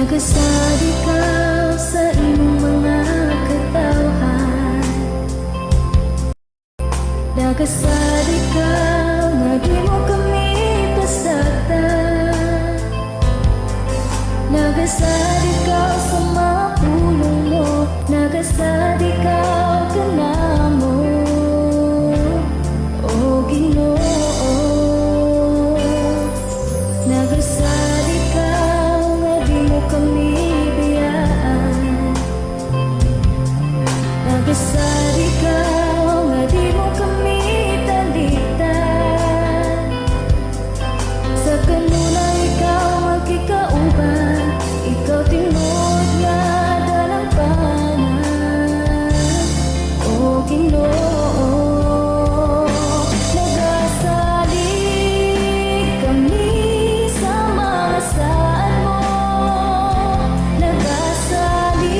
Nagasad ikaw sa imong mga katawhan. Nagasad ikaw nga di mo kami pasagdan. Nagasad ikaw sa mga pulong mo. Nagasad ikaw kanamo, O Ginoo. Nagasad ikaw nga di mo kami biyaan. Nagasad ikaw nga di mo kami talikdan. Sa kanunay ikaw magkikauban. Ikaw tinuod nga dalampanan, O Ginoo. Nagasalig kami sa mga saad mo. Nagasalig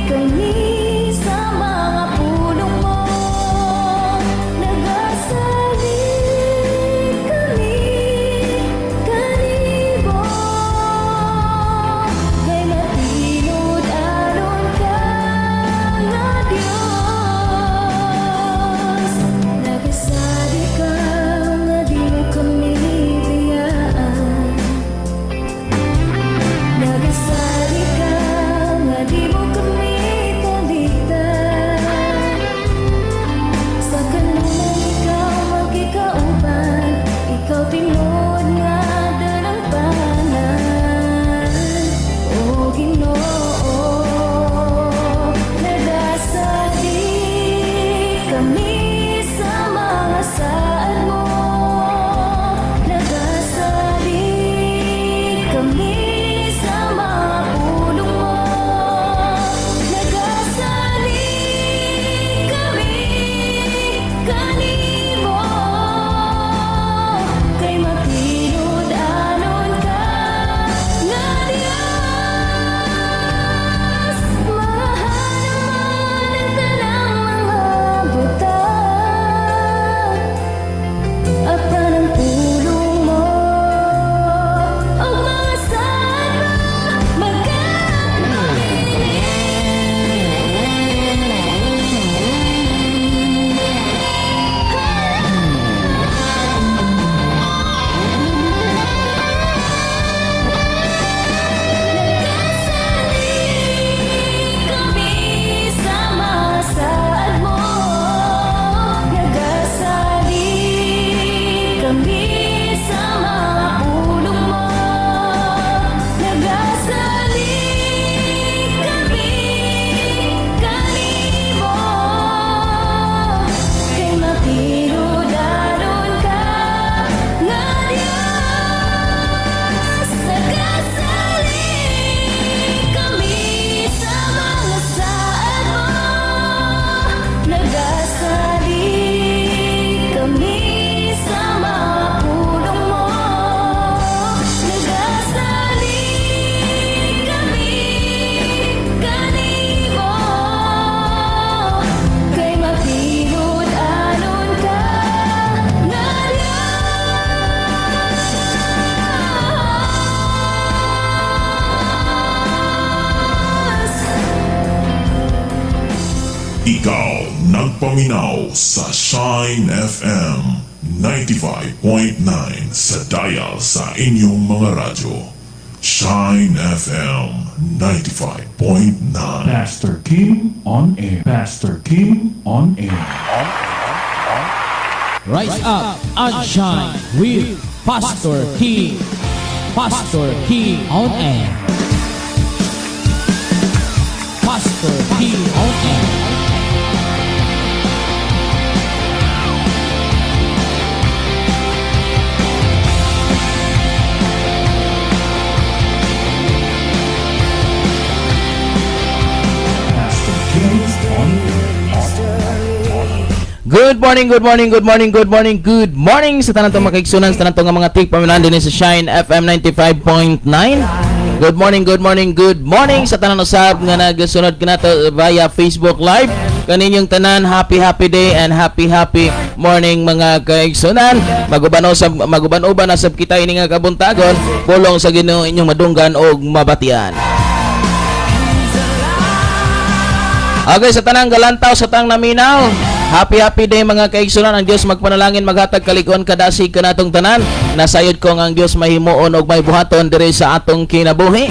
kami sa mga pulong mo. Nagasalig kami kanimo kay matinud-anon ka nga Dios. Nagasad ikaw nga di mo kami biyaan. Nagasad ikaw nga di mo kami talikdan. Sa kanunay ikaw magkikauban. Ikaw tinuod nga dalampanan, O Ginoo. Nagasalig kami sa mga saad mo. Nagasalig kami sa mga pulong mo. Nagasalig kami kanimo kay matinud-anon ka nga Dios. Mahal ang tanang mga butang apan ang pulong mo ug mga saad mo magkapabilin. Nagasalig kami sa mga saad mo. Nagasalig kami sa mga pulong mo. Nagasalig kami kanimo kay matinud-anon ka nga Dios. Nagasalig kami sa mga saad mo. Nagasalig kami sa mga pulong mo. Nagasalig kami kanimo kay matinud-anon ka nga Diyos. Ikaw nagpaminaw sa Shine FM 95.9 sa dial sa inyong mga radyo. Shine FM 95.9. Pastor Kim on air. Pastor Kim on air. Rise up and shine with Pastor King. Pastor King on air. Pastor King on air. Pastor Kim on air. Good morning, good morning, good morning, good morning, good morning sa tanan tong makaigsunan, sa tanan tong nga mga tigpaminaw dinhi sa Shine FM 95.9. Good morning, good morning, good morning sa tanan usab nga nagsunod kanato via Facebook Live. Kaninyong tanan, happy happy day and happy happy morning, mga kaigsunan. Maguban usab, maguban-uban na sab kita ini nga kabuntagon. Pulong sa Ginoo inyong madunggan og mabatian. Okay, sa tanang galantaw, sa tanang naminaw, happy happy day, mga kaigsunan. Ang Dios magpanalangin, maghatag kalig-on, kadasig kanatong tanan. Nasayod ko nga ang Dios mahimuon og may buhaton diri sa atong kinabuhi.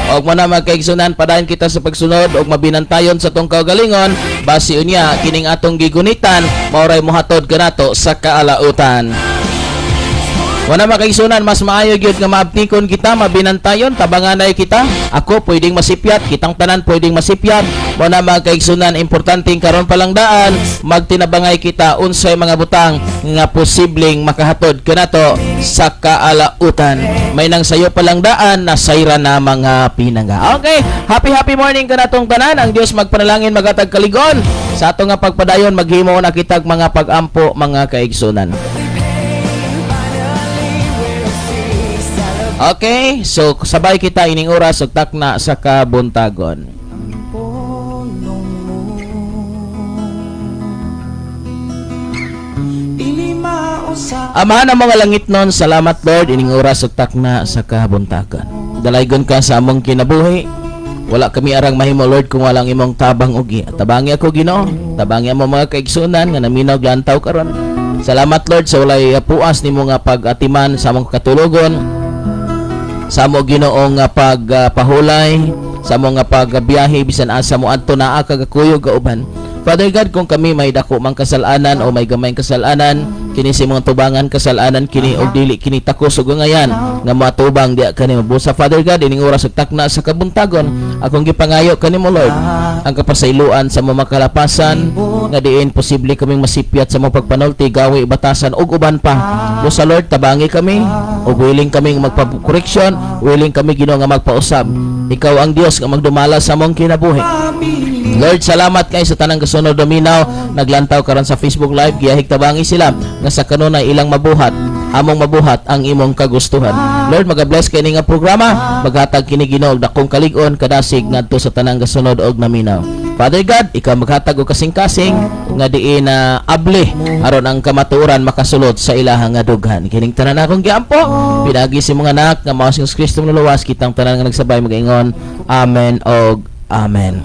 Og mo na, mga kaigsunan, padayon kita sa pagsunod og mabinantayon sa atong kaugalingon. Basi unya kining atong gigunitan maoray mohatod kanato sa kaalautan. Wala, mga kaigsunan, mas maayo gyud nga maabtikon kita, mabinantayon, tabanganay kita. Ako pwedeng masipyat, kitang tanan pwedeng masipyat. Mo na, mga kaigsunan, importante karon pa lang daan, magtinabangay kita unsay mga butang nga posibleng makahatod kanato sa kaalautan. May nang sayo pa lang daan, nasayra na mga pinangga. Okay, happy happy morning kanatong tanan. Ang Dios magpanalangin, magatag kalig-on. Sa ato nga pagpadayon, maghimo na kitag mga pag-ampo, mga kaigsunan. Okay, so sabay kita ining oras ug takna sa kabuntagon. Polong mo, dili mausa. Amahan ang mga langit nun, salamat Lord ining oras ug takna sa kabuntagon. Dalaygon ka sa among kinabuhi. Wala kami arang mahimo, Lord, kung walang imong tabang og giya. Tabangi ako, Ginoo. Tabangi amo mga kaigsunan nga naminaw lantaw karon. Salamat, Lord, sa walay puas nimo nga pag-atiman sa among katulogon, sa amo, Ginoo, nga pagpahulay, sa amo nga pagbiyahe bisan asa mo adto, naa ka gakuyog kauban. Father God, kung kami may dako mang kasalanan o may gamayng kasalanan, kini sa imong tubangan kasalanan kini og dili kini takos ug ngayan nga matubang diha kanimo. Busa, Father God, ining oras ug takna sa kabuntagon, akong gipangayo kanimo, Lord, ang kapasayloan sa mga kalapasan nga diin posible kaming masipyat sa mga pagpanulti, gawi, batasan ug uban pa. Busa, Lord, tabangi kami ug willing kaming magpa-correction, willing kami, Ginoo, nga magpausab. Ikaw ang Dios nga magdumala sa among kinabuhi. Lord, salamat kay sa tanang kasunod dominaw naglantaw karon sa Facebook Live. Giyahig tabangi sila nga sa kanunay ilang mabuhat, among mabuhat ang imong kagustuhan. Lord, maga-bless kini nga programa, maghatag kini, Ginoo, og dakong kalig-on, kadasig ngadto sa tanang kasunod og naminaw. Father God, ikaw maghatag og kasing-kasing nga diin na abli aron ang kamatuoran makasulod sa ilahang nga dughan. Kining tanan akong giampo pinaagi sa mga anak nga mao si Jesus Kristo nuluwas. Kitang tanan nga nagsabay magaingon, "Amen" og "Amen."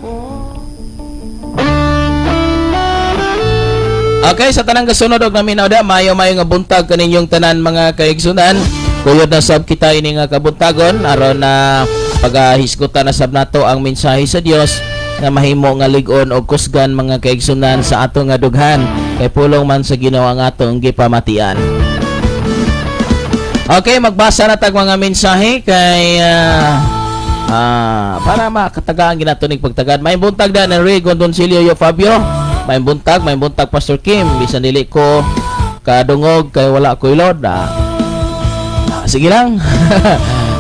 Okay, sa tanang kasunod og naminaw da, mayo-mayo nga buntag kaninyong tanan, mga kaigsunan. Kuyod na sab kita ini nga kabuntagon aron na pagahisgutan na sab nato ang mensahe sa Dios nga mahimo nga lig-on og kusgan, mga kaigsunan, sa ato nga dughan kay pulong man sa Ginoo ang atong gipamatian. Okay, magbasa na tag mga mensahe kay para makatagaan ginato ning pagtagad. May buntag da ng Ray Gondoncillo Yo Fabio. May buntag, Pastor Kim. Bisan dili ko kadungog kay wala ko ilod. Sige lang.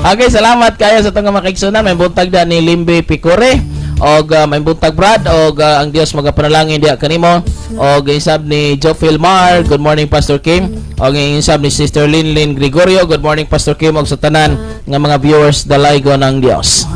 Okay, salamat kayo sa itong mga. May buntag da ni Limbe Picore. Og may buntag, Brad, og ang Dios magapanalangin diha kanimo. Og isab ni Joe Mar, good morning, Pastor Kim. Og isab ni Sister Linlin Gregorio, good morning, Pastor Kim, og sa tanan nga mga viewers, dalaygon ang Dios.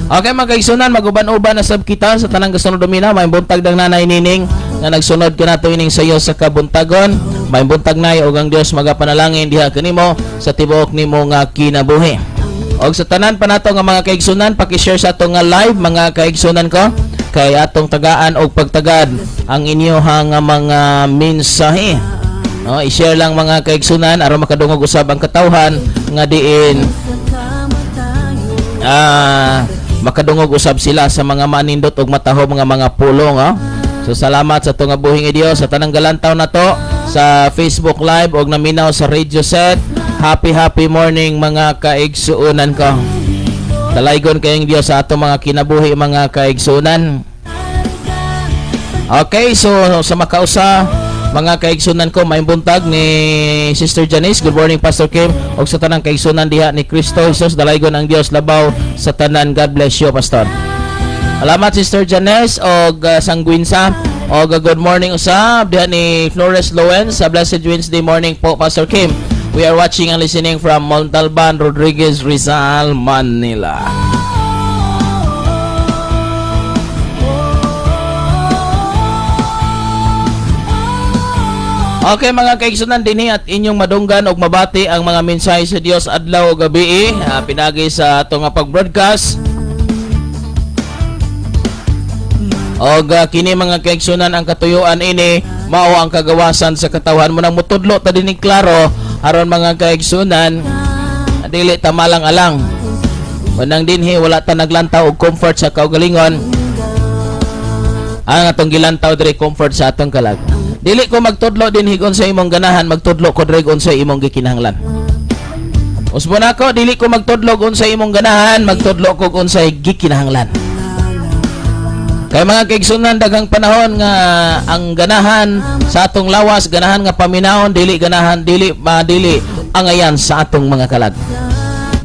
Okay, mga kaigsunan, maguban-uban na sab kita sa tanang kasunod domina. May buntag dang Nanay Nining nga nagsunod kanato ining sayo sa kabuntagon. May buntag, nay, og ang Dios magapanalangin diha kanimo sa tibuok nimo nga kinabuhi. Og sa tanan pa nato nga mga kaigsunan, paki-share sa ato nga live, mga kaigsunan ko, kay atong tagaan og pagtagad ang inyohang nga mga mensahe. No, i-share lang, mga kaigsunan, aron makadungog usab ang katawhan nga diin makadungog usab sila sa mga manindot og mataho mga pulong, oh. So salamat sa tunga buhi nga Dios sa tanang galantaw na to sa Facebook Live og naminaw sa radio set. Happy happy morning, mga kaigsuonan ko. Dalaygon kayong Dios sa atong mga kinabuhi, mga kaigsuonan. Okay, so sa makausa, mga kaigsunan ko, may buntag ni Sister Janice. Good morning, Pastor Kim. Og sa tanang kaigsunan diha ni Kristo Jesus, dalaygon ang Dios labaw sa tanan. God bless you, Pastor. Salamat, Sister Janice og Sangguinsa. Og good morning usab diha ni Flores Lowen sa Blessed Wednesday morning po, Pastor Kim. We are watching and listening from Montalban, Rodriguez, Rizal, Manila. Okay, mga kaigsunan, dinhi at inyong madunggan og mabati ang mga mensahe sa Dios adlaw ug gabi, pinagi sa ato nga pag-broadcast. Og kini, mga kaigsunan, ang katuyuan ini mao ang kagawasan sa katawhan mo nang mutudlo ta dinhi klaro aron, mga kaigsunan, dili ta malang-alang. Manang dinhi wala ta naglantaw og comfort sa kaugalingon. Ang atong gilantaw diri, comfort sa atong kalag. Dili ko magtudlo dinhi sa imong ganahan, magtudlo ko diri sa imong gikinahanglan. Usbon ako, dili ko magtudlo sa imong ganahan, magtudlo ko unsay gikinahanglan. Kay mga kaigsunan, daghang panahon nga ang ganahan sa atong lawas, ganahan nga paminahon, dili ganahan, dili dili angayan sa atong mga kalag.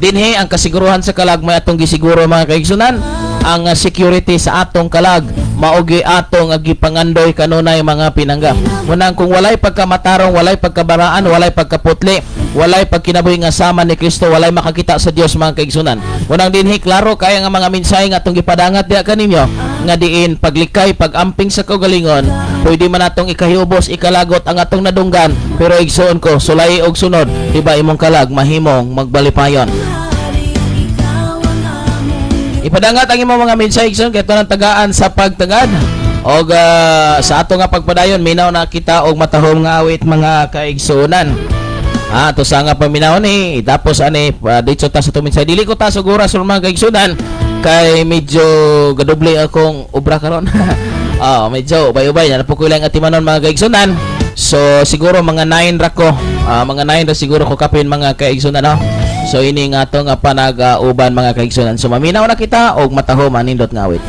Dinhi ang kasiguruhan sa kalag may atong gisiguro, mga kaigsunan, ang security sa atong kalag maogi atong gipangandoy kanunay, mga pinangga. Munang kung walay pagkamatarong, walay pagkabaraan, walay pagkaputli, walay pagkinabuhi nga sama ni Kristo, walay makakita sa Dios, mga kaigsunan. Munang dinhi klaro kaya nga mga mensahe nga atong gipadangat diha kaninyo nga diin paglikay, pagamping sa kaugalingon, pwede man atong ikahiubos, ikalagot ang atong nadunggan, pero igsuon ko, sulay og sunod, di ba imong kalag mahimong magbalipayon. Ipadangat ang imong mga mensahe, igsoon, kay ng tagaan sa pagtagad. Og sa ato nga pagpadayon, minaw na kita og matahom nga awit, mga kaigsuonan. To sa nga paminaw ni tapos ani dito ta sa tuminsa. Dili ko ta sigura sa mga kaigsuonan kay medyo gadoble akong obra karon. Medyo ubay-ubay na po ko lang atimanon, mga kaigsuonan. So siguro mga 9 ra ko. Mga 9 ra siguro ko kapin, mga kaigsuonan, no? So ini nga to nga panag-uban, mga kaigsuonan. So maminaw na kita og matahom anindot nga awit.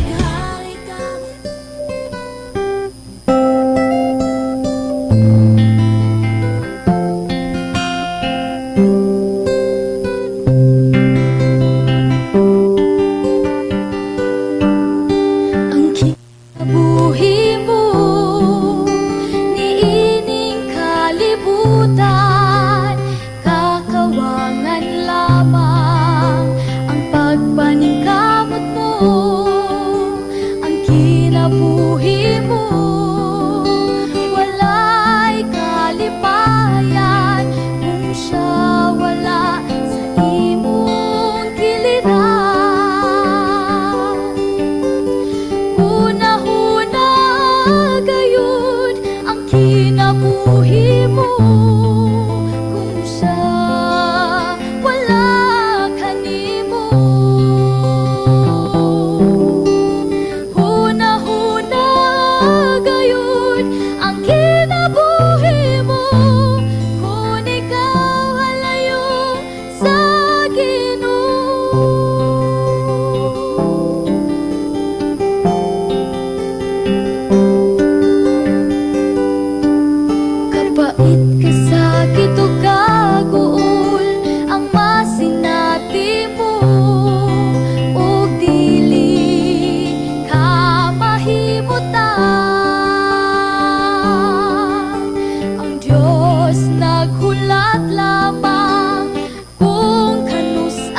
Ang kinabuhi mo niining kalibutan, kakawangan lamang ang pagpaningkamot mo. Ang kinabuhi mo walay kalipayan kung siya wala sa imong giliran. Huna-huna gayud ang kinabuhi mo kung siya wala kanimo. Huna-huna gayud ang kinabuhi mo kung ikaw halayo sa Ginoo. Kapait, kasakit o kaguol ang masinati mo ug dili ka mahimutan. Ang Diyos naghulat lamang kung kanus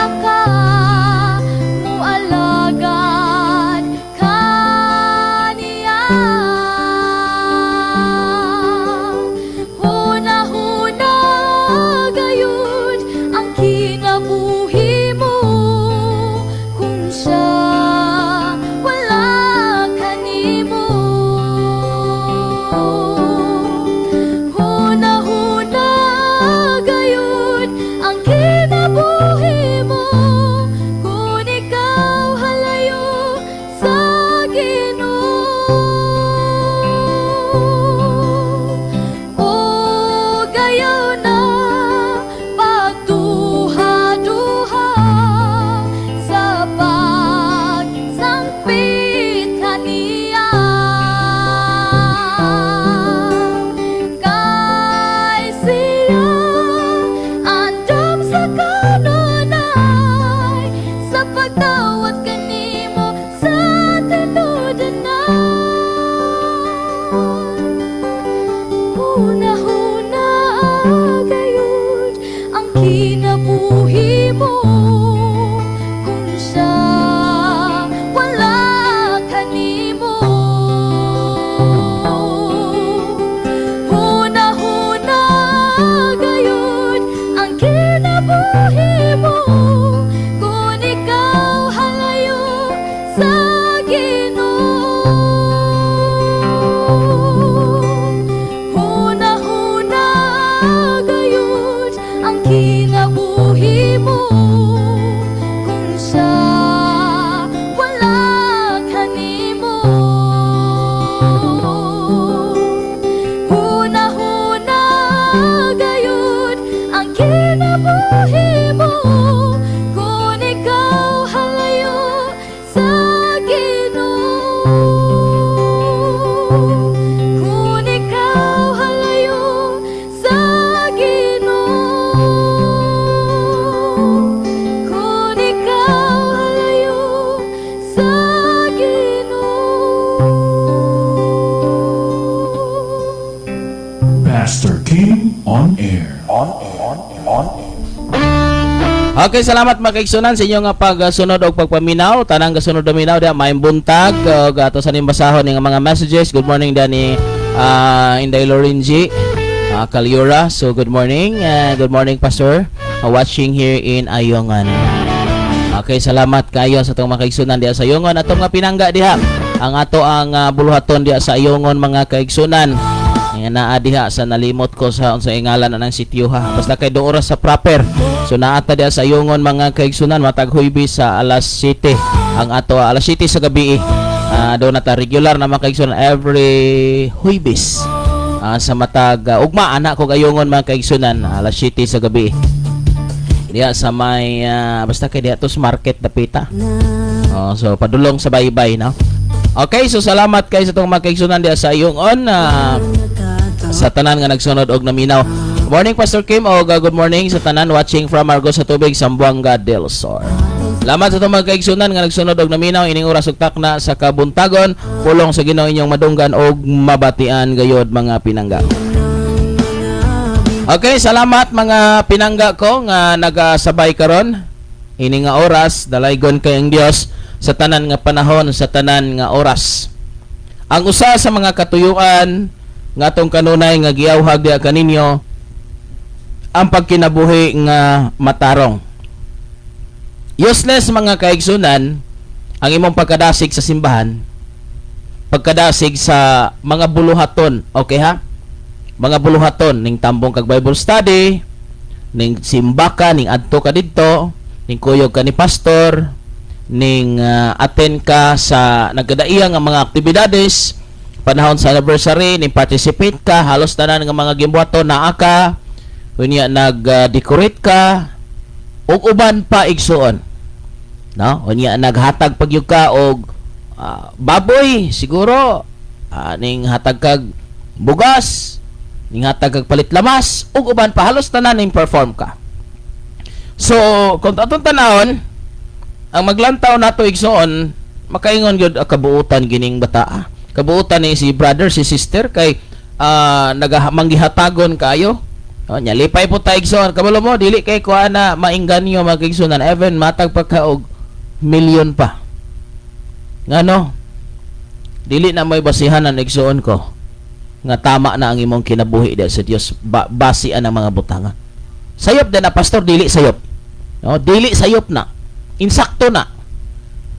Kinabuhi mo kung siya wala kanimo. Huna-huna gayud ang kinabuhi mo kung ikaw halayo sa Ginoo, kung ikaw halayo sa Ginoo, kung ikaw halayo sa Ginoo. Pastor Kim on air. Okay, salamat mga kaigsunan sa inyong nga pagsunod og pagpaminaw. Tanang gasunod dominaw diha, maayong buntag ug ato sa ning basahon ning mga messages. Good morning dani Inday Lorenzi Kaliura. So good morning. Good morning, Pastor. Watching here in Ayongan. Okay, salamat kayo sa atong mga kaigsunan diha sa Ayongon. Atong mga pinangga diha. Ang ato ang buluhaton diha sa Ayongon, mga kaigsunan. Nga naa diha sa, nalimot ko sa unsay ngalan anang sitio ha. Basta kay duol sa proper. So naa ta diha sa Ayongon, mga kaigsunan, matag Huybes sa alas 7. Ang ato alas 7 sa gabi. Do na ta regular na, mga kaigsunan, every Huybes. Sa matag ugma ana ko Ayongon, mga kaigsunan, alas 7 sa gabi. Diha sa may basta kay diha to sa market dapita. Oh, so padulong sa baybay, no. Okay, so salamat kay sa atong mga kaigsunan diha sa Ayongon, sa tanan nga nagsunod og naminaw. Morning, Pastor Kim, og good morning sa tanan watching from Argos sa Tubig, Zamboanga del Sur. Salamat sa atong mga kaigsunan nga nagsunod og naminaw ining oras ug takna sa kabuntagon. Pulong sa Ginoo inyong madunggan og mabatian gayod, mga pinangga. Okay, salamat mga pinangga ko nga nagasabay karon ini nga oras. Dalaygon kay ang Dios sa tanan nga panahon, sa tanan nga oras. Ang usa sa mga katuyuan nga atong kanunay nga giawhag diha kaninyo, ang pagkinabuhi nga matarong. Useless, mga kaigsunan, ang imong pagkadasig sa simbahan, pagkadasig sa mga buluhaton, okay ha? Mga buluhaton ning tambong kag Bible study, ning simba ka, ning adto ka didto, ning kuyog ka ni pastor, ning attend ka sa nagkadaiya nga mga aktibidades, panahon sa anniversary, ning participate ka, halos tanan nga mga gimbuhaton naa ka, unya nag-decorate ka, ug uban pa, igsuon. No? Unya naghatag pagyud ka og baboy siguro, ning hatag kag bugas, ning hatag kag palit lamas, ug uban pa, halos tanan ning perform ka. So, kung atong tanawon, ang maglantaw nato, igsuon, makaingon gyud, "Ah, kabuutan gining bata. Ah. Kabuutan ni si brother, si sister kay nagamanggihatagon kayo." Oh, nya lipay po ta, igsoon. Kabalo mo dili kay kuha na maingganyo, mga kaigsunan, even matag pa ka og milyon pa. Ngano? Dili na may basihan ang igsuon ko nga tama na ang imong kinabuhi diha sa Dios ba, basian ang mga butanga. Sayop din na, pastor, dili sayop. No, dili sayop na. Insakto na.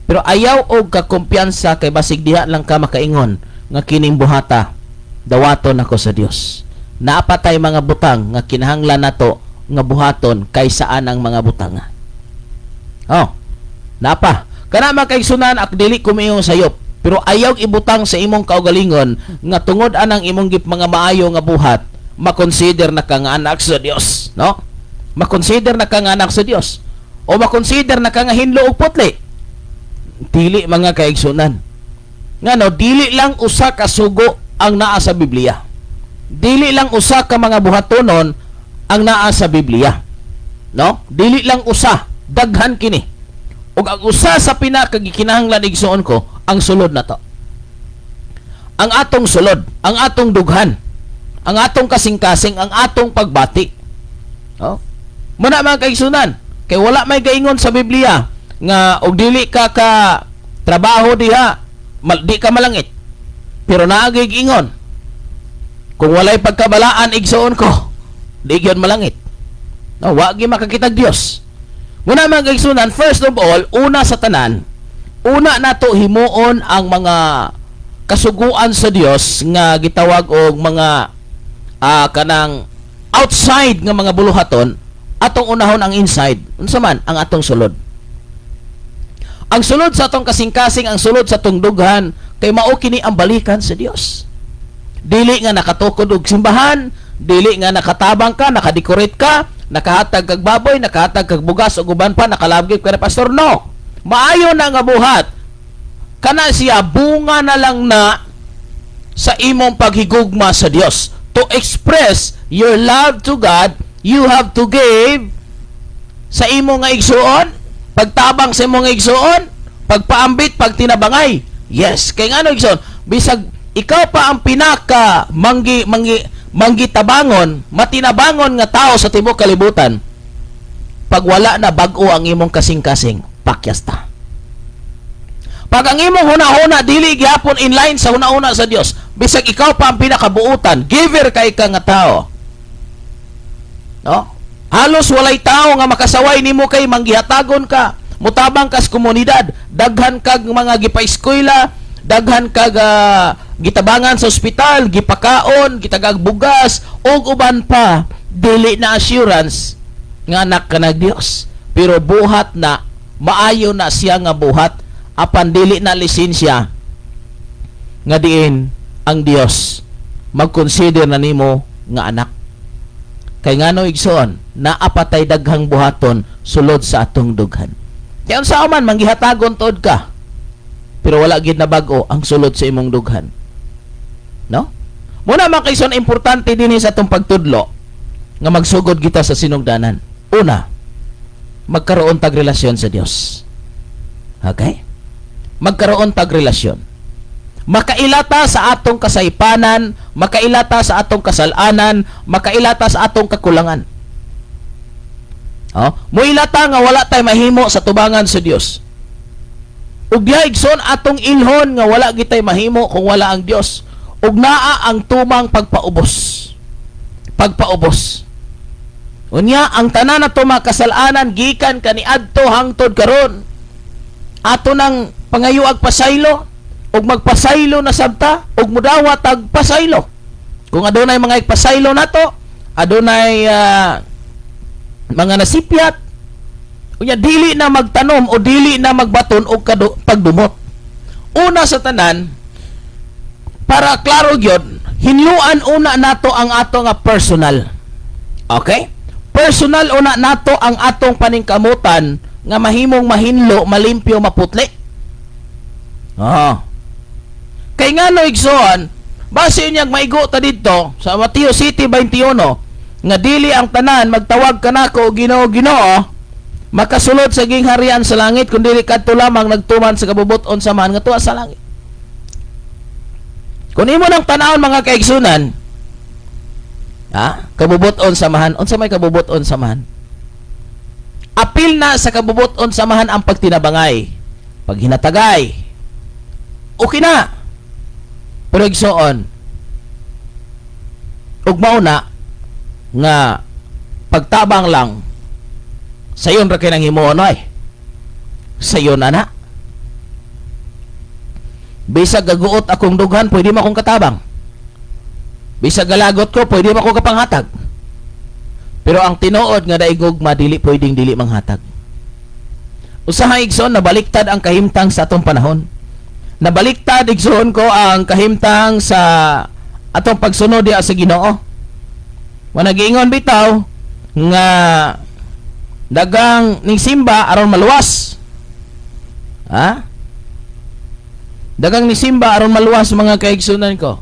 Pero ayaw og kakumpiyansa kay basig diha lang ka makaingon nga kining buhata dawaton ako sa Dios. Naapatay mga butang nga kinahanglan nato nga buhaton kaysa anang mga butanga. Oh. Napa. Kana, mga kaigsunan, ak dili ko miingon sayop. Pero ayaw ibutang sa imong kaugalingon nga tungod anang imong gip mga maayo nga buhat, makonsider na ka nga anak sa Dios, no? Makonsider na ka nga anak sa Dios. O makonsider na ka nga hinlo og putli. Dili, mga kaigsunan. Ngano, dili lang usa ka sugo ang naa sa Biblia. Dili lang usa ka mga buhatonon ang naa sa Biblia. No? Dili lang usa, daghan kini. Ug ang usa sa pinakagikinahanglan, igsuon ko, ang sulod na to. Ang atong sulod, ang atong dughan, ang atong kasing-kasing, ang atong pagbati. No? Muna, mga kaigsunan, kay wala may gaingon sa Biblia nga og dili ka ka trabaho diha, di ka malangit. Pero naagay ingon. Kung walay pagkabalaan, igsuon ko, di gyud malangit. No, wa gyud makakitag Dios. Muna, mga kaigsunan, first of all, una sa tanan, una nato himuon ang mga kasuguan sa Dios nga gitawag og mga kanang outside nga mga buluhaton. Atong unahon ang inside. Unsa man ang atong sulod? Ang sulod sa atong kasing-kasing, ang sulod sa atong dughan, kay mao kini ang balikan sa Dios. Dili nga nakatukod og simbahan, dili nga nakatabang ka, nakadecorate ka, nakahatag kag baboy, nakahatag kag bugas ug uban pa, nakalabgib ka na pastor. No. Maayo na nga buhat. Kana siya bunga na lang na sa imong paghigugma sa Dios. To express your love to God, you have to give sa imong nga igsuon, pagtabang sa imong nga igsuon, pagpaambit, pagtinabangay. Yes, kay ngano, igsuon, bisag ikaw pa ang pinaka manggi manggi manggitabangon, matinabangon nga tao sa tibuok kalibutan. Pag wala na bag-o ang imong kasing-kasing, pakyas ta. Pag ang imong huna-huna dili gihapon in line sa huna-huna sa Dios, bisag ikaw pa ang pinakabuutan, giver kay ka nga tao. No? Halos walay tao nga makasaway nimo kay manggihatagon ka, mutabang kas komunidad, daghan kag mga gipaeskwela, daghan kag gitabangan sa ospital, gipakaon, gitagag bugas, ug uban pa, dili na assurance nga anak ka nag Dios. Pero buhat na, maayo na siya nga buhat, apan dili na lisensya nga diin ang Dios mag-consider na nimo nga anak. Kay ngano, igsoon, naa pa tay daghang buhaton sulod sa atong dughan. Kaya unsa man manggihatagon tuod ka, pero wala gid na bag-o ang sulod sa imong dughan. No? Muna mga kaigsoon, importante dinhi sa atong pagtudlo nga magsugod kita sa sinugdanan. Una, magkaroon tag relasyon sa Dios. Okay? Magkaroon tag relasyon. Makailata sa atong kasaypanan, makailata sa atong kasalanan, makailata sa atong kakulangan. Oh, muilata nga wala tay mahimo sa tubangan sa Dios. Ug diha, igsoon, atong ilhon nga wala gitay mahimo kung wala ang Dios. Ug naa ang tumang pagpaubos. Pagpaubos. Unya ang tanan na mga kasalanan gikan kaniadto hangtod karon, ato nang pangayuag pasaylo ug magpasaylo na sabta ug mudawat ag pasaylo. Kung adunay mga pasaylo nato, adunay mga nasipyat, unya dili na magtanom o dili na magbaton og pagdumot. Una sa tanan, para klaro gyud, hinluan una nato ang ato nga personal. Okay? Personal una nato ang atong paningkamutan nga mahimong mahinlo, malimpyo, maputli. Oh. Kay ngano, igsoon, base niyang maigo ta didto sa Mateo 7:21 nga dili ang tanan magtawag kanako "Ginoo, Ginoo" makasulod sa gingharian sa langit, kundi kadto lamang nagtuman sa kabubut-on sa Amahan nga tuwa sa langit. Kung imo nang tanawon, mga kaigsunan, ha, kabubut-on sa Amahan, unsa may kabubut-on sa Amahan? Apil na sa kabubut-on sa Amahan ang pagtinabangay, paghinatagay. Okay na. Pero igsoon, ug mao na nga pagtabang lang, sayon ra kay nang himuon ay. Sayon na na. Bisag gaguot akong dughan, pwede mo akong katabang. Bisag galagot ko, pwede mo akong kapanghatag. Pero ang tinuod nga daigog madili pwedeng dili manghatag. Usahay, igsoon, nabaliktad ang kahimtang sa atong panahon. Nabaliktad, igsoon ko, ang kahimtang sa atong pagsunod diha sa Ginoo. Wa nagiingon bitaw nga dagang ning simba aron maluwas. Ha? Dagang ni simba aron maluwas, mga kaigsunan ko.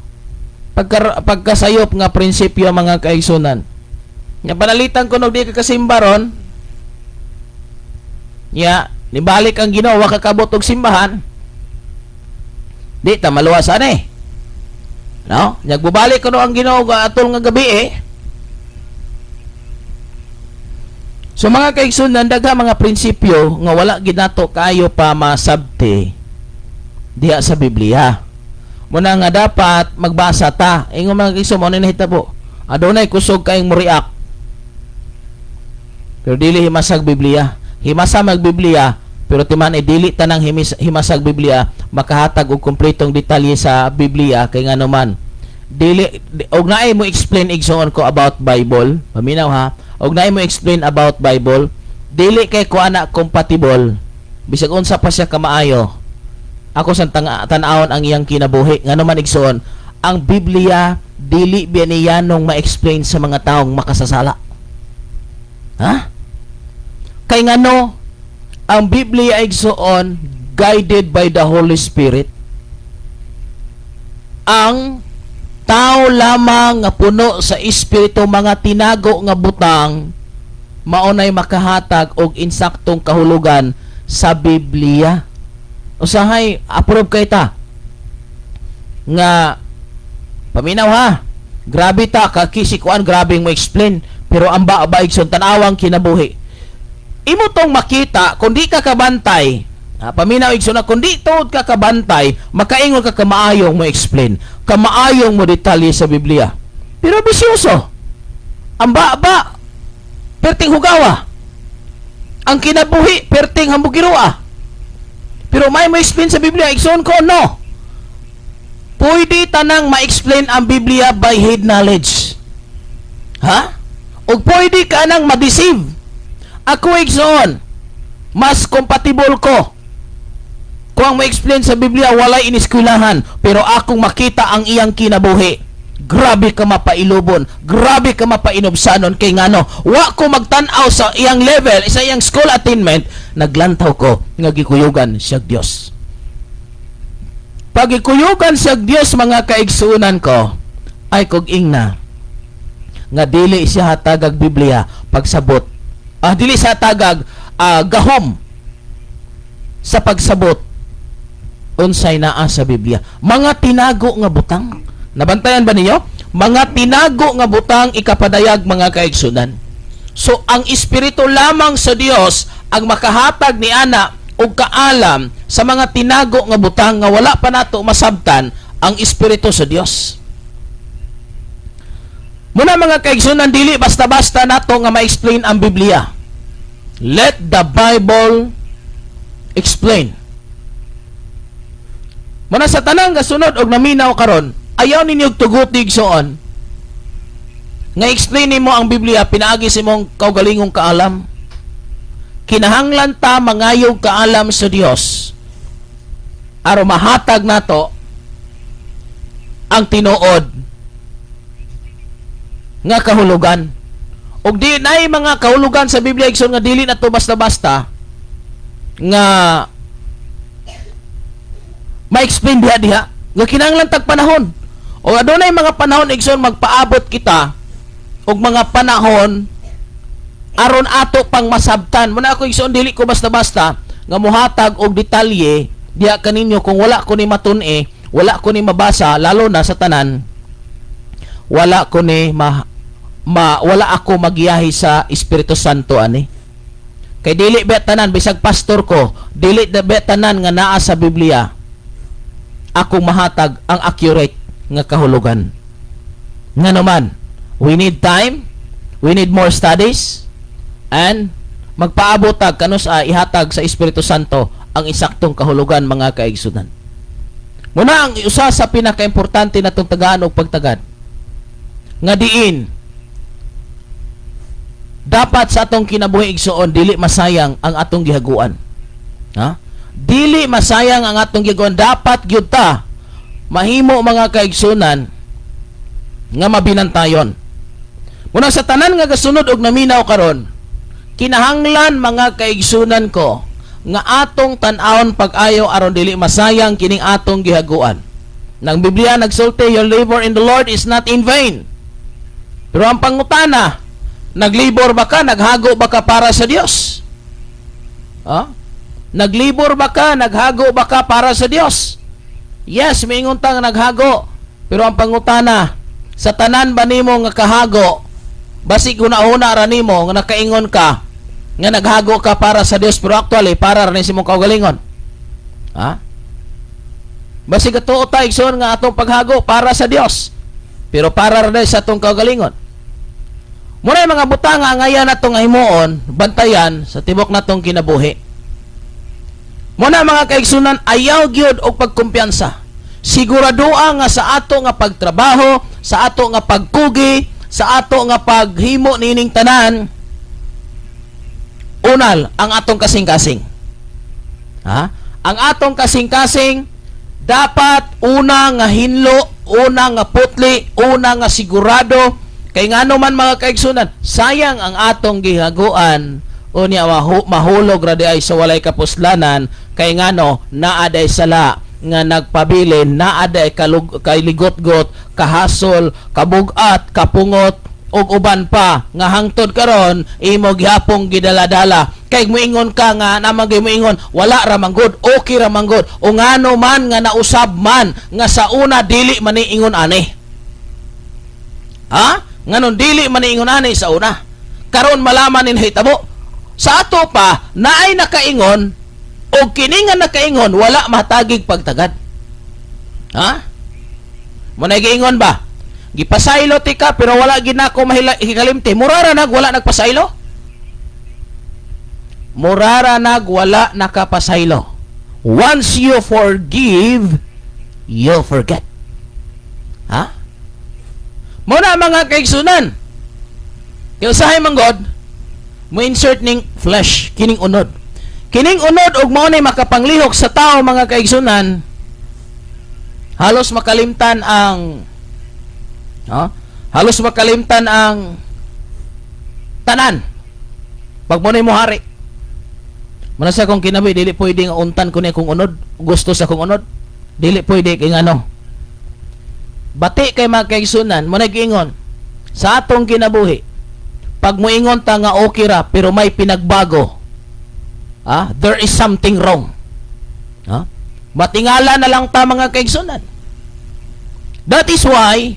Pagkasayop nga prinsipyo, mga kaigsunan. Nga panalitan ko di ka kasimba ron. Ya, nibalik ang Ginoo, wa ka kabot og simbahan. Di ta maluwas ani. No? Nagbubalik kuno ang Ginoo atol nga gabi eh. So mga kaigsunan, dagha mga prinsipyo nga wala gid nato kayo pa masabti diha sa Biblia. Muna nga dapat magbasa ta. Ingon, mga kaigsoon, mo na nahitabo. Adunay kusog kayong mo-react. Pero dili himasag Biblia. Himasa mag Biblia, pero timan ay dili tanang himasag Biblia makahatag og kompletong detalye sa Biblia, kay ngano man dili og naay mo explain, igsoon ko, about Bible. Paminaw ha. Og naay mo explain about Bible, dili kay ko ana compatible bisag unsa pa siya kamaayo. Ako sang tan-awon ang iyang kinabuhi. Ngano man, igsoon, ang Biblia dili biya niya nung ma-explain sa mga taong makasasala. Ha? Kay ngano, ang Biblia, igsoon, guided by the Holy Spirit. Ang tao lamang nga puno sa espiritu, mga tinago nga butang, maunay makahatag og insaktong kahulugan sa Biblia. Usahay approve kay ta nga paminaw ha, grabe ta ka si kuan, grabe mo explain, pero ang ba ba, igsoon, tanawang kinabuhi, imo tong makita kung di ka kabantay. Ha, paminaw, igsoon na, kung di tuod ka kabantay, makaingon ka kamaayong mo explain, kamaayong mo detalye sa Biblia, pero bisyoso ang ba, perting hugawa ang kinabuhi, perting hambugiroa, pero may mo explain sa Biblia. Igsoon ko, no pwede tanang ma-explain ang Biblia by head knowledge, ha, ug pwede ka nang ma-deceive. Ako, igsoon, mas compatible ko kung ang ma-explain sa Biblia walay iniskwelahan, pero akong makita ang iyang kinabuhi, grabe ka mapailubon, grabe ka mapainubsanon, kay ngano, wa ko magtan-aw sa iyang level, sa iyang school attainment, naglantaw ko nga gikuyugan siya Dios. Pag gikuyugan siya Dios, mga kaigsuonan ko, ay kog ingna nga dili siya hatagag Biblia pagsabot, dili siya hatagag gahom sa pagsabot unsay naa sa Biblia, mga tinago nga butang. Nabantayan ba ninyo? Mga tinago nga butang ikapadayag, mga kaigsunan. So ang espiritu lamang sa Dios ang makahatag ni ana og kaalam sa mga tinago nga butang nga wala pa nato masabtan, ang espiritu sa Dios. Muna, mga kaigsunan, dili basta-basta nato nga ma-explain ang Biblia. Let the Bible explain. Muna sa tanang gasunod og naminaw karon, ayaw ninyo og tuguti, igsoon, nga explain nimo ang Biblia pinaagi sa imong kaugalingong kaalam. Kinahanglan ta mangayog kaalam sa Dios aron mahatag nato ang tinuod nga kahulugan. Ug di naay mga kahulugan sa Biblia, igsoon, nga dili na to basta-basta nga ma-explain diha diha nga kinahanglan tag panahon. O adunay mga panahon, igsoon, magpaabot kita og mga panahon aron ato pang masabtan. Muna ako, igsoon, dili ko basta-basta nga muhatag og detalye diha kaninyo kung wala ko ni matun-i, wala ko ni mabasa, lalo na sa tanan wala ko ni ma, ma wala ako magiyahi sa Espiritu Santo ani. Kay dili ba tanan, bisag pastor ko, dili ba tanan nga naa sa Biblia akong mahatag ang accurate nga kahulugan. Nga naman, we need time, we need more studies, and magpaabot tag kanus ihatag sa Espiritu Santo ang insaktong kahulugan, mga kaigsunan. Muna ang usa sa pinakaimportante natong tagaan og pagtagad nga diin dapat sa atong kinabuhi, igsoon, dili masayang ang atong gihaguan. Ha? Dili masayang ang atong gihaguan, dapat gyud ta mahimo, mga kaigsunan, nga mabinantayon. Muna sa tanan nga gasunod og naminaw karon, kinahanglan, mga kaigsunan ko, nga atong tan-awon pag-ayo aron dili masayang kining atong gihaguan. Nang Biblia nagsulti, "Your labor in the Lord is not in vain." Pero ang pangutana, naglibor ba ka, naghago ba ka para sa Dios? Ha? Naglibor ba ka, naghago ba ka para sa Dios? Yes, miingon ta nga naghago. Pero ang pangutana, sa tanan ba nimo nga kahago, basig huna-huna ra nimo nga nakaingon ka nga naghago ka para sa Dios, pero actually para ra ni sa imong kaugalingon? Ha? Basig tuo ta, igsoon, nga atong paghago para sa Dios, pero para ra sa atong kaugalingon. Muna yung mga butanga nga ngayon natong himuon, bantayan sa tibok natong kinabuhi. Muna, mga kaigsunan, ayaw gyud og pagkumpiyansa. Siguradoa nga sa ato nga pagtrabaho, sa ato nga pagkugi, sa Sa ato nga paghimo nining tanan, unal ang atong kasing-kasing. Ha? Ang atong kasing-kasing dapat una nga hinlo, una nga putli, una nga sigurado kay ngano man, mga kaigsunan, sayang ang atong gihaguan unya mahulog ra di ay sa walay kapuslanan kay ngano naa day sala nga nagpabilin, naa day kalug, kaligot-got, kahasol, kabugat, kapungot ug uban pa nga hangtod karon imo gihapong gidaladala kay muingon ka nga naman gyud muingon wala ra man gud, okay ra man gud, o ngano man nga nausab man nga sa una dili man ni ingon ani. Ha, nganon dili man ni ingon ani sa una, karon malaman nin hitabo sa ato pa naay nakaingon o kini nga nakaingon wala matagig pagtagad. Ha, mo na giingon ba, gipasaylo ti ka pero wala ginako mahila hikalimti, murara nag wala nagpasaylo, murara nag wala nakapasaylo. Once you forgive, you forget. Ha, mo na, mga kaigsunan, kay usahay man god mo insert ning flesh, kining unod, kining unod, ug mao nay makapanglihok sa tao, mga kaigsunan. Halos makalimtan ang, no? Halos makalimtan ang tanan pag mo mo hari. Muna sa akong kinabuhi, dili pwede nga untan ko ni akong unod, gusto sa akong unod. Dili pwede kay ngano. Bati kay mga kaigsunan, mo nag-ingon sa atong kinabuhi. Pag moingon ta nga okay ra pero may pinagbago, ah, there is something wrong. Ha? Matingala na lang ta, mga kaigsunan. That is why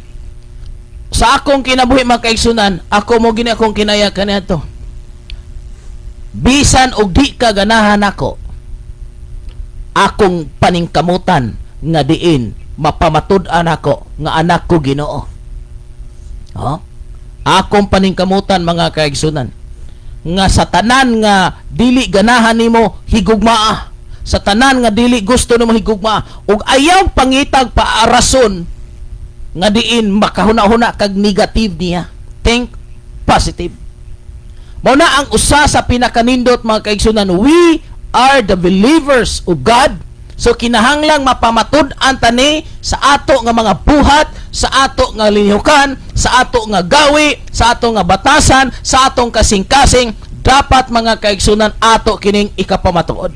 sa akong kinabuhi, mga kaigsunan, ako mo gini akong kinaya kaniadto. Bisan og di ka ganahan ako, akong paningkamutan nga diin mapamatud-an ako nga anak ko Ginoo. Oh? Akong paningkamutan, mga kaigsunan, nga sa tanan nga dili ganahan nimo, higugmaa. Sa tanan nga dili gusto nimo, higugmaa ug ayaw pangitag paarason nga diin makahuna-huna kag negative niya. Think positive. Mao na ang usa sa pinakanindot, mga kaigsunan, we are the believers of God. So kinahanglang mapamatud-an tani sa ato nga mga buhat, sa ato nga lihukan, sa ato nga gawi, sa ato nga batasan, sa atong kasing-kasing, dapat, mga kaigsunan, ato kining ikapamatuod.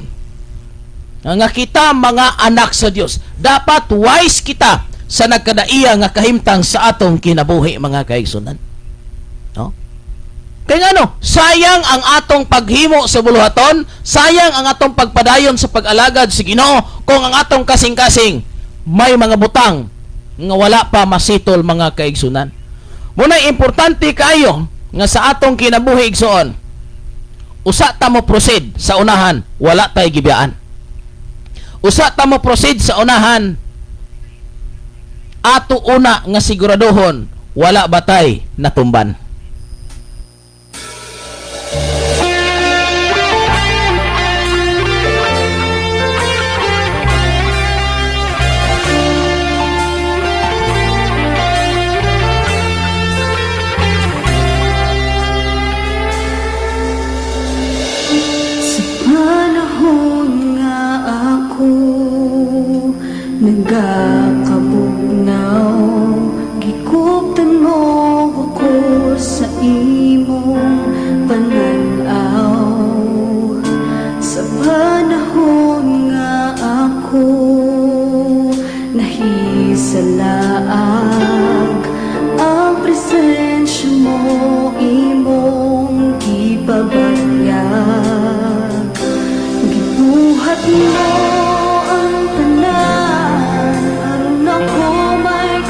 Nga kita mga anak sa Dios. Dapat wise kita sa nagkadaiya nga kahimtang sa atong kinabuhi, mga kaigsunan. No? Kaya ngano, sayang ang atong paghimo sa buluhaton, sayang ang atong pagpadayon sa pag-alagad sa Ginoo kung ang atong kasing-kasing may mga butang nga wala pa masitol, mga kaigsunan. Muna importante kaayo nga sa atong kinabuhi, igsoon, usa ta mo proceed sa unahan, wala tay gibiyaan. Usa ta mo proceed sa unahan, ato una nga siguraduhon wala batay natumban. Sa panahon nga ako nagakabugnaw, gikuptan mo ako sa imong pananaw. Sa panahon nga ako nahisalaag, ang presensya mo imong gipabayag. Gibuhat mo ang tanan aron ako may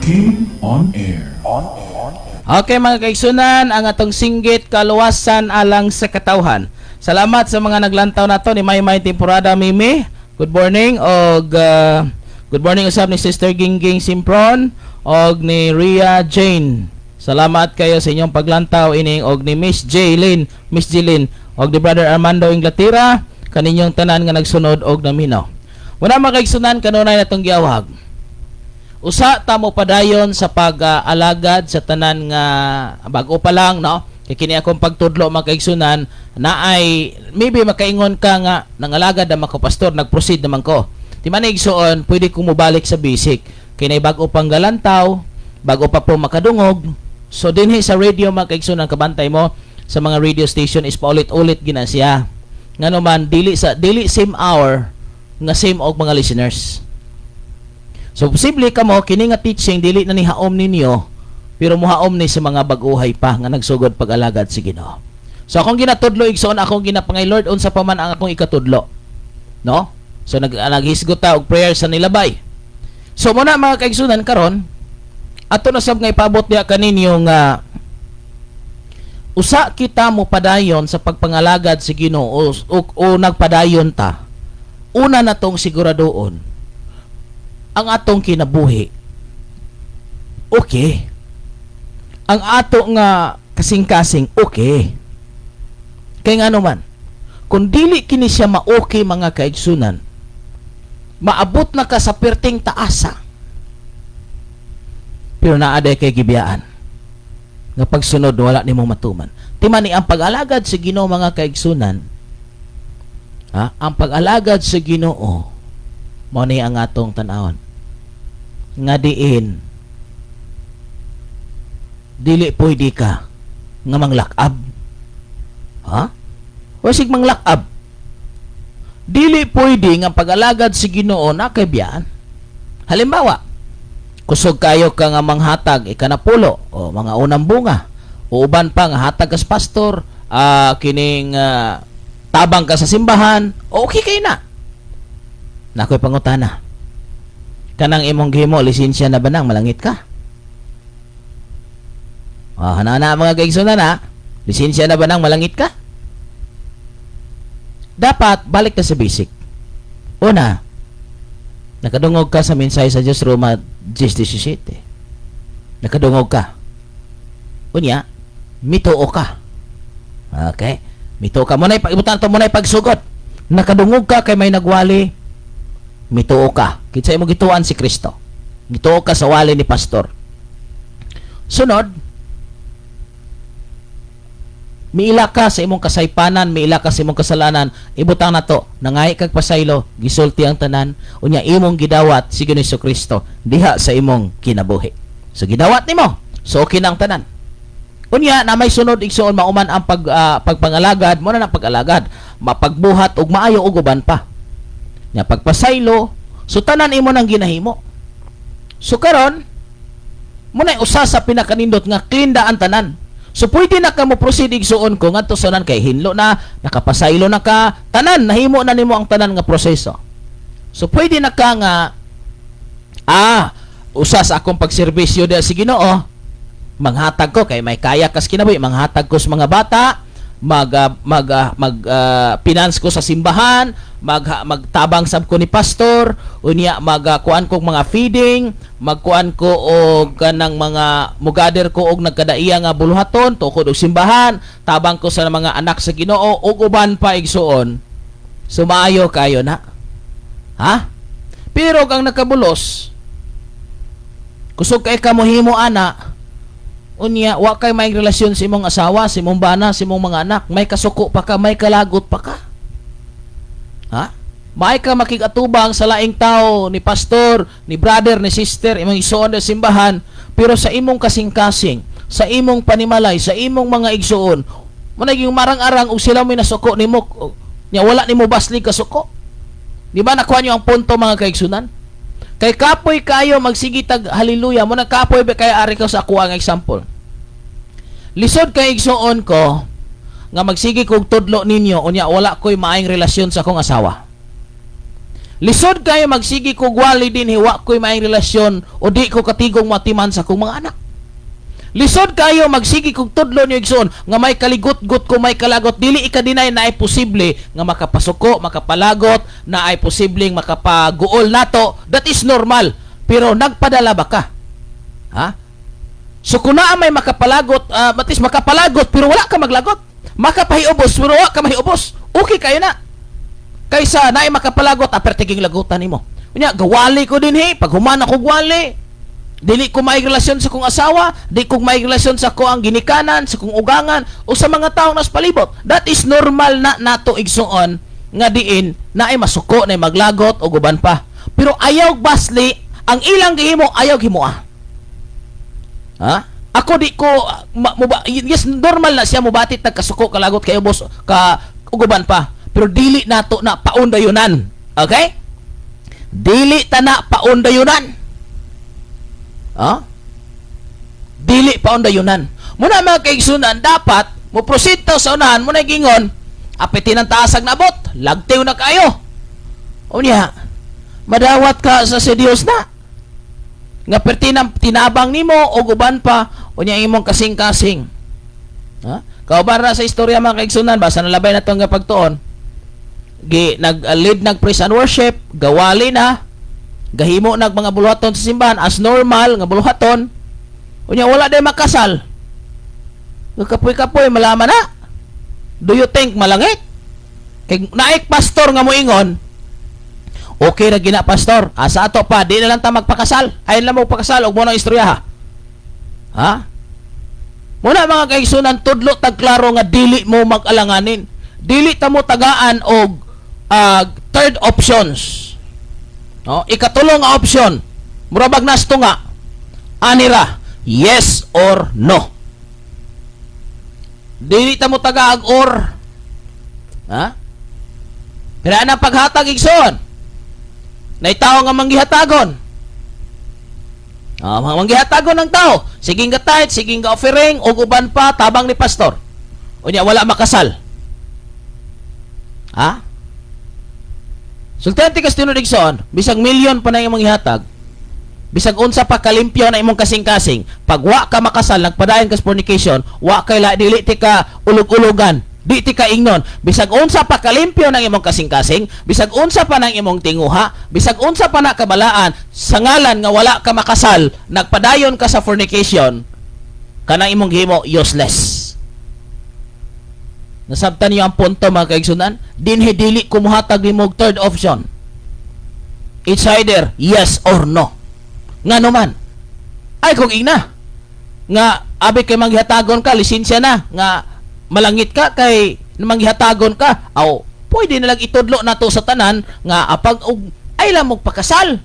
Kim on Air. Okay, mga kaigsunan, ang atong singgit, kaluwasan alang sa katawhan. Salamat sa mga naglantaw nato ni Maymay Temporada Mimi. Good morning og good morning usab ni Sister Gingging Simpron og ni Ria Jane. Salamat kayo sa inyong paglantaw ining og ni Miss Jaylin, Miss Jilin og ni Brother Armando Inglatira, kaninyong tanan nga nagsunod og naminaw. Wala, mga kaigsunan, kanunay natong giawhag. Usa ta mo padayon sa pag-alagad sa tanan nga bag-o pa lang, no? Kay kini akong pagtudlo, mga kaigsunan, na ay maybe makaingon ka nga nangalagad naman ko, pastor, nag-proceed naman ko. Di man, igsuon, pwede ko mobalik sa basic kay nay bag-o pang galantaw, bago pa po makadungog. So dinhi sa radio, mga kaigsunan, kabantay mo sa mga radio station is paulit-ulit gina siya, ngano man dili sa dili same hour nga same og mga listeners. So posible kamo kini nga teaching dili na ni haom ninyo, pero muhaom ni sa mga bag-uhay pa nga nagsugod pag-alagad sa Ginoo. So akong ginatudlo, igsoon, akong ginapangay, "Lord, unsa pa man ang akong ikatudlo?" No? So naghisgot ta og prayer sa nilabay. So muna, mga kaigsunan, karon ato na sab nga ipabot diha kaninyo nga usa kita mo padayon sa pagpangalagad sa Ginoo o nagpadayon ta. Una na tong siguradoon ang atong kinabuhi. Okay. Ang ato nga kasing-kasing, okay. Kay ngano man, kung dili kini siya ma-okay, mga kaigsunan, maabot na ka sa perting taasa. Pero naa diay kay gibiyaan nga pagsunod wala nimo matuman. Timan ni ang pag-alagad sa Ginoo, mga kaigsunan, ha? Ang pag-alagad sa Ginoo mao ni ang atong tan-awon nga diin dili pwede ka nga manglakab. Ha? O sig manglakab. Dili pwede nga pag-alagad sa Ginoo na kay biyaan. Halimbawa, kusog kayo ka nga manghatag ikanapulo o mga unang bunga o uban pa nga hatag kas pastor, kining tabang ka sa simbahan, okay kay na. Nakoy pangutana. Kanang imong gihimo, lisensya na ba nang malangit ka? Ah, na mga kaigsunan na, lisensya na ba nang malangit ka? Dapat balik ka sa basic. Una, nakadungog ka sa mensahe sa Diyos, Roma 10:17. Nakadungog ka. Unya, mituo ka. Okay? Mituo ka. Muna ibutan to muna pagsugod. Nakadungog ka kay may nagwali, mituo ka. Kinsa imong gituan? Si Kristo. Mituo ka sa wali ni pastor. Sunod, miila ka sa imong kasaypanan, miila ka sa imong kasalanan, ibutang na to, nangay kag pasaylo, gisulti ang tanan, unya imong gidawat si Ginoong Kristo diha sa imong kinabuhi. So gidawat nimo. So okay na ang tanan. Unya na may sunod, igsuon, mauman ang pagpangalagad, mo na ang pag-alagad, mapagbuhat og maayo ug uban pa. Nya pagpasaylo, so tanan imo nang ginahimo. So karon, mo na usa sa pinakanindot nga clean ang tanan. So pwede na ka mo proceed, igsuon ko, ngadto sa kay hinlo na, nakapasaylo na ka, tanan nahimo na nimo ang tanan nga proseso. So pwede na ka nga usa sa akong pagserbisyo diha sa Ginoo, manghatag ko kay may kaya kas kinabuhi, manghatag ko sa mga bata, mag ah, mag ah, mag finance ko sa simbahan, magtabang sab ko ni pastor, unya mag kuan ko mga feeding, magkuan ko og kanang mga mugather ko og nagkadaiya nga buluhaton tukod og simbahan, tabang ko sa mga anak sa Ginoo ug uban pa, igsuon. Sumayo kayo na. Ha? Pero ang nakabulos, kusog kay ka mohimo ana, unya wa kay may relasyon sa imong asawa, sa imong bana, sa imong mga anak, may kasuko pa ka, may kalagot pa ka. Ha? Maay ka makig-atubang sa laing tao, ni pastor, ni brother, ni sister, imong igsuon sa simbahan, pero sa imong kasing-kasing, sa imong panimalay, sa imong mga igsuon, mo naging marang-arang og sila may nasuko nimo, nya wala nimo baslig kasuko. Di ba nakuha niyo ang punto, mga kaigsunan? Kay kapoy kayo magsige tag hallelujah mo na, kapoy ba kay ari ko sa akuha ang example. Lisod kay, igsuon ko, nga magsige kog tudlo ninyo unya wala koy maayong relasyon sa akong asawa. Lisod kayo magsigi kog wali dinhi, wa ko'y maayong relasyon o di ko katigong matiman sa akong mga anak. Lisod kayo magsigi kog tudlo niyo, igsoon, nga may kaligot-got ko, may kalagot. Dili ika-deny na ay posible nga makapasuko, makapalagot, na ay posibleng makapaguol nato. That is normal. Pero nagpadala ba ka? Ha? So kung naa may makapalagot, matis makapalagot pero wala ka maglagot. Makapahiubos pero wala ka mahiubos. Okay kayo na. Kaysa naay makapalagot, apertiging lagutan nimo. Unya, gawali ko dinhi, pag human ako gwali. Dili ko may relasyon sa kong asawa, di ko may relasyon sa ko ang ginikanan, sa kong ugangan o sa mga taong nas palibot. That is normal na nato, igsuon, nga diin na ay masuko na ay maglagot o guban pa. Pero ayaw basli ang ilang gihimo, ayaw himoa. Ha? Ako di ko ma, yes, normal na siya mubati tag kasuko, kalagot, kayo boss ka uguban pa. Pero dili nato na paundayunan. Okay? Dili ta na paundayunan. Ha? Dili paundayunan. Muna, mga kaigsunan, dapat mo proceed ta sa unahan mo na gingon, apitin ang taasag nabot, lagtiw na kayo. Unya, madawat ka sa si Dios na. Nga perti ng tinabang nimo o guban pa, unya imong kasing-kasing. Ha? Kauban ra sa istorya, mga kaigsunan, basta nalabay na itong pagtuon. Gi nag-lead nag praise and worship, gawali na, gahimo nag mga buluhaton sa simbahan as normal nga buluhaton. Unya wala day makasal. Kapoy-kapoy malaman na. Do you think malangit? Kay naik pastor nga moingon, "Okay ra gina, pastor. Asa ato pa, di na lang ta magpakasal. Ayon lang mo pakasal og mo nang istorya ha." Ha? Muna, mga kaigsunan, tudlo tag klaro nga dili mo mag-alanganin. Dili ta mo tagaan og third options. No? Ikatulong nga option. Mura bag nasto nga. Anira, yes or no. Dili ta mo tagaag or. Ha? Pero anang paghatag, igsoon. Nay tao nga manggihatagon. Ah, mga manggihatagon ng tao. Siging ga tithe, siging ga offering, ug uban pa tabang ni pastor. Unya wala makasal. Ha? Sultihan ti kas tinuod, igsoon, bisag milyon pa na imong ihatag, bisag unsa pa kalimpyo na imong kasing-kasing, pag wa ka makasal, nagpadayon ka sa fornication, wa kay la dili ti ka ulog-ulogan, di ti ka ingnon, bisag unsa pa kalimpyo ng imong kasing-kasing, bisag unsa pa ng imong tinguha, bisag unsa pa na kabalaan, sa ngalan nga wala ka makasal, nagpadayon ka sa fornication, kanang imong gihimo useless. Nasabtan niyo ang punto, mga kaigsunan? Dinhi dili kumuhatag nimo og third option. It's either yes or no. Nga naman, ay kung ingna, nga abi kay manghihatagon ka, lisensya na, nga malangit ka kay manghihatagon ka, aw, pwede na lang itudlo na to sa tanan nga apag og ay lang mo pakasal.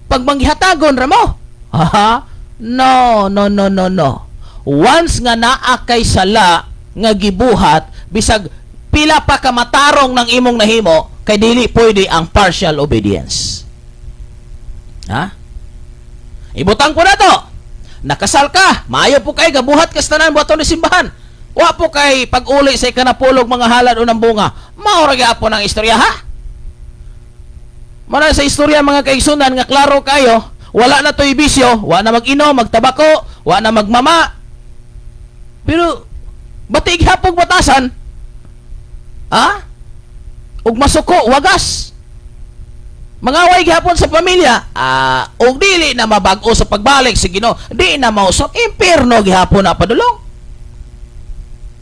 Pag manghihatagon ra mo. Ha? No, no, no, no, no. Once nga naa kay sala nga gibuhat, bisag pila pa ka matarong ng imong nahimo, kay dili pwede ang partial obedience. Ha? Ibutang ko na to. Nakasal ka, maayo po kay gabuhat ka sa tanan buhaton ni simbahan. Wa po kay pag-uli sa ikanapulog mga halad o ng bunga. Mao ra gyapon ang istorya, ha? Mana sa istorya, mga kaigsunan, nga klaro kayo, wala na to'y bisyo, wa na mag-inom, magtabako, wa na magmama. Pero batig hapog batasan. Ha? Ug masuko, wagas. Mangaway gihapon sa pamilya, ug dili na mabag-o sa pagbalik sa Ginoo, di na mausok, impierno gihapon na padulong.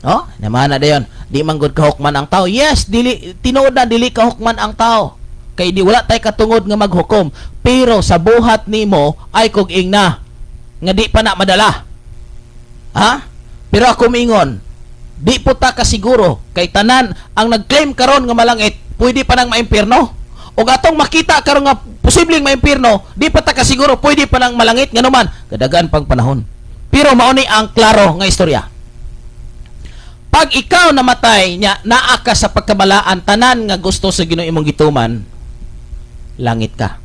Oh, naman na dayon. Di man gud kahukman ang tao. Yes, dili tinuod na dili kahukman ang tao. Kay di wala tay katungod nga maghukom. Pero sa buhat nimo ay kog ingna nga di pa na madala. Ha? Pero ako mingon, di po ta kasiguro kay tanan ang nag-claim karon nga malangit, pwede pa nang maimpierno. O atong makita karon nga posibleng maimpierno, di pa ta kasiguro pwede pa nang malangit, nganuman kadagan pang panahon. Pero mao ni ang klaro nga istorya. Pag ikaw namatay nya naa ka sa pagkabalaan, tanan nga gusto sa Ginoo imong gituman, langit ka.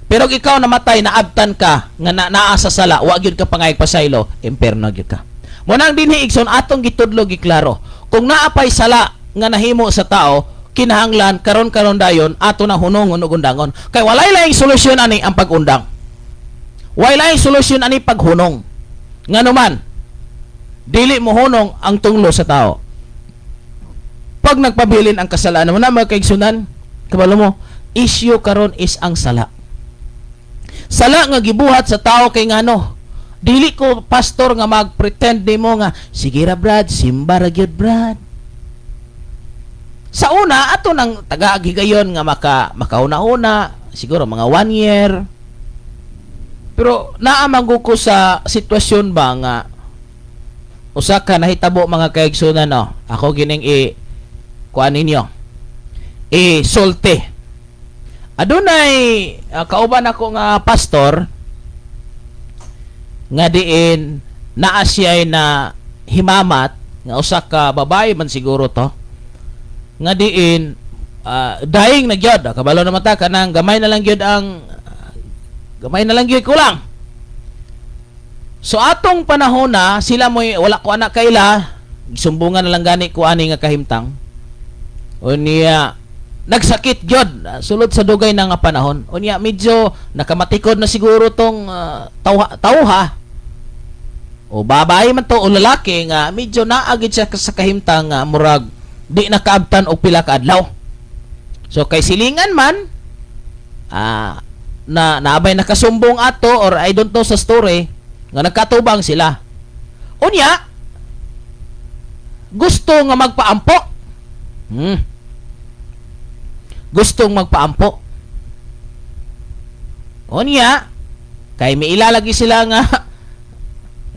Pero kung ikaw namatay naabtan ka nga naa sa sala, wa gyud ka pangayag pasaylo, impierno gyud ka. Mo nang dinhi, igsoon, atong gitudlo giklaro. Kung naa pay sala nga nahimo sa tao, Kinahanglan karon-karon dayon ato na hunongon ug undangon kay walay laing solusyon ani ang pag-undang. Walay laing solusyon ani paghunong. Ngano man dili mo hunong ang tunglo sa tao pag nagpabilin ang kasalanan mo na, mga kaigsunan. Kabalo mo, issue karon is ang sala. Sala nga gibuhat sa tao. Kay ngano, dili ko pastor nga mag-pretend nimo nga sige ra, Brad, simba ra gyud, Brad. Sa una ato nang taga-gigayon nga makauna-una siguro mga one year, pero naa man ko sa sitwasyon ba nga usa ka nahitabo, mga kaigsunan, no? Ako gining i kuan ninyo, i sulti. Adunay kauban ako nga pastor nga diin naa siya'y na himamat nga usa ka babae man siguro to nga diin dying na gyud. Kabalo naman ta, kanang gamay na lang gyud ang gamay na lang gyud kulang. So atong panahon na sila mo'y wala ko anak kaila, gisumbungan na lang gani ko ani nga kahimtang. Unya nagsakit gyud sulod sa dugay na nga panahon. Unya medyo nakamatikod na siguro tong tawha, tawha o babae man to o lalaki nga medyo naa gyud siya sa kahimtang nga murag di nakaabtan og pila ka adlaw. So kay silingan man na naabay nakasumbong ato or I don't know sa story nga nagkatubang sila. Unya gusto nga magpaampo. Gustong magpaampo. Unya kay miilalagi sila nga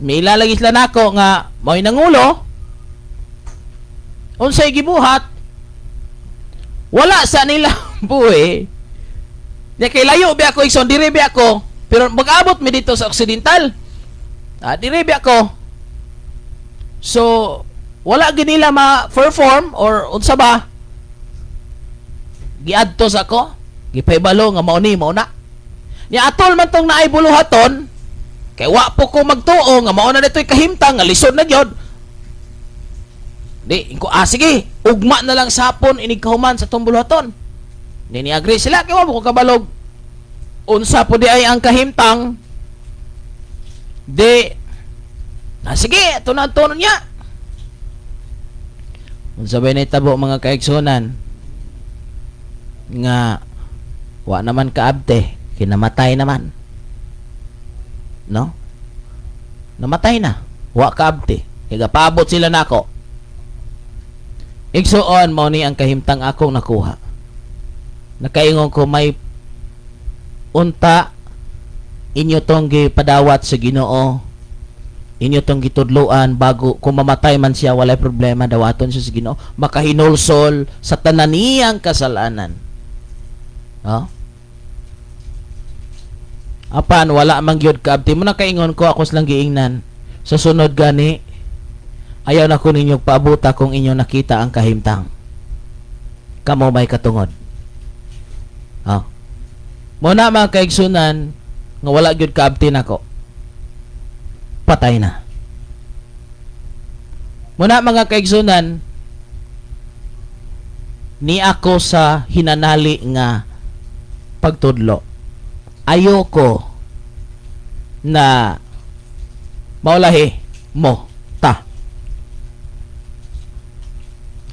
miilalagi sila nako nga mao'y nangulo. Unsay gibuhat, wala sa nila buhi. Nya kay layo bi ako, igsoon, diri bi ako, pero mag-abot mi dito sa Occidental. Ah, diri bi ako. So wala gid nila ma-perform or unsa ba, giadto sa ako, gipahibalo nga mao ni mao na. Nya atol man tong naay buluhaton kay wa po ko magtuo nga mao na dito'y kahimtang nga lisod na gyud. Di ko, ah, sige, ugma na lang sa hapon inig kahuman sa tong buluhaton. Di ni agree sila kay wa mo ko kabalog unsa po di ay ang kahimtang. Di ah, sige, ito na ang tono niya. Unsa ba nahitabo, mga kaigsunan, nga wa naman kaabte, kinamatay naman, no? Namatay na, wa kaabte kay gapaabot sila nako. Igsuon, mao ni ang kahimtang akong nakuha. Nakaingon ko, may unta inyo tong gipadawat sa Ginoo, inyo tong gitudloan bago kung mamatay man siya, walay problema, dawaton siya sa Ginoo, makahinulsol sa tanan niyang kasalanan, no? Apan wala man gyud kaabti mo. Nakaingon ko, ako silang giingnan, sa sunod gani ayaw na ko ninyo paabuta kung inyo nakita ang kahimtang, kamo may katungod. Oh. Mo na, mga kaigsunan, nga wala gyud kaabti nako, patay na. Muna, mga kaigsunan, ni ako sa hinanali nga pagtudlo. Ayoko na maulahi mo ta.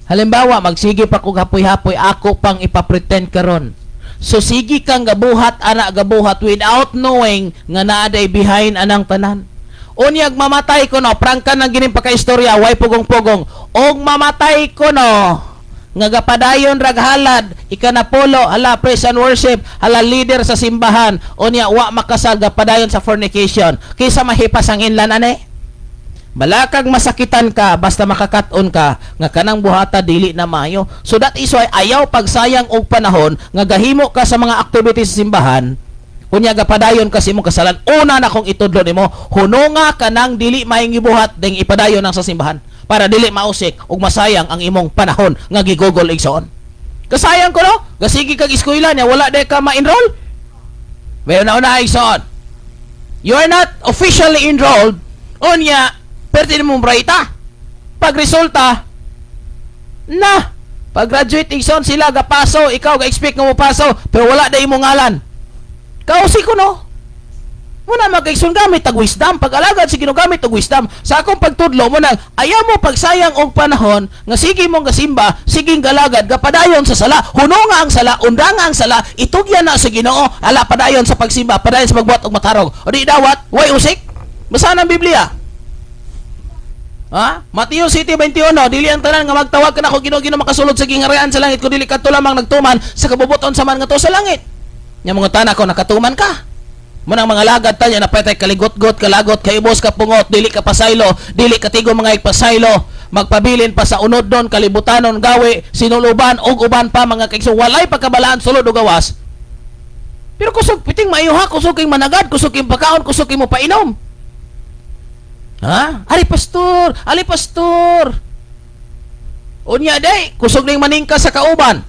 Halimbawa, magsige pa kog hapoy-hapoy, ako pang ipapretend karon. So sige kang gabuhat ana, gabuhat without knowing nga naa day behind anang tanan. Unyag mamatay ko no, prangka nang gining pakaistorya, way pugong-pugong. Og mamatay ko no, nga gapadayon rag halad, ikanapolo, hala praise and worship, hala leader sa simbahan, unya wa makasal, gapadayon sa fornication. Kaysa mahipas ang inlan ane? Balakag masakitan ka basta makakaton ka nga kanang buhata dili na maayo. So that is why ayaw pagsayang og panahon nga gahimo ka sa mga activities sa simbahan unya gapadayon ka sa imong kasalan. Una na kong itudlo nimo, hununga kanang dili maayong gibuhat ding ipadayon ang sa simbahan para dili mausik ug masayang ang imong panahon nga gigugol, igsoon. Kasayang ko no, gasigi kag eskwela niya wala day ka ma-enroll. Mayo na una, igsoon. You are not officially enrolled, unya perti mo brayta. Pag resulta na Pag graduate, igsoon, sila gapaso, ikaw ga-expect nga mo paso, pero wala na imong ngalan. Kausi ko, no? Muna mga kaigsoon, gamit tag wisdom. Pag-alagad sa Ginoo, gamit og wisdom. Sa akong pagtudlo mo nang ayaw mo pagsayang og panahon nga sige mong gasimba, sige galagad, gapadayon sa sala, huno nga ang sala, unda nga ang sala, itugyan na sa Ginoo, ala padayon sa pagsimba, padayon sa pagbuhat og matarong. O di dawat, way usik. Basa ang Biblia. Ha? Mateo 7:21, dili ang tanan nga magtawag kanako "Ginoo, Ginoo" makasulod sa gingharian sa langit, kundi kadto lamang nagtuman sa kabubuton sa man nga sa langit. Nya mga tanan ko nakatuman ka. Munang mga lagad tanya na patay kaligot-got, kalagot, kaibos, kapungot, dili ka pasaylo, dili ka tigo mga ipasaylo, magpabilin pa sa unod don, kalibutanon, gawi, sinuluban, ug uban pa, mga kaigsoon, walay pagkabalaan sulod o gawas. Pero kusog piting maayo ha, kusog king managad, kusog king pakaon, kusog king mo painom. Ha? Ali pastor, ali pastor. Unya day, kusog ning maningka sa kauban.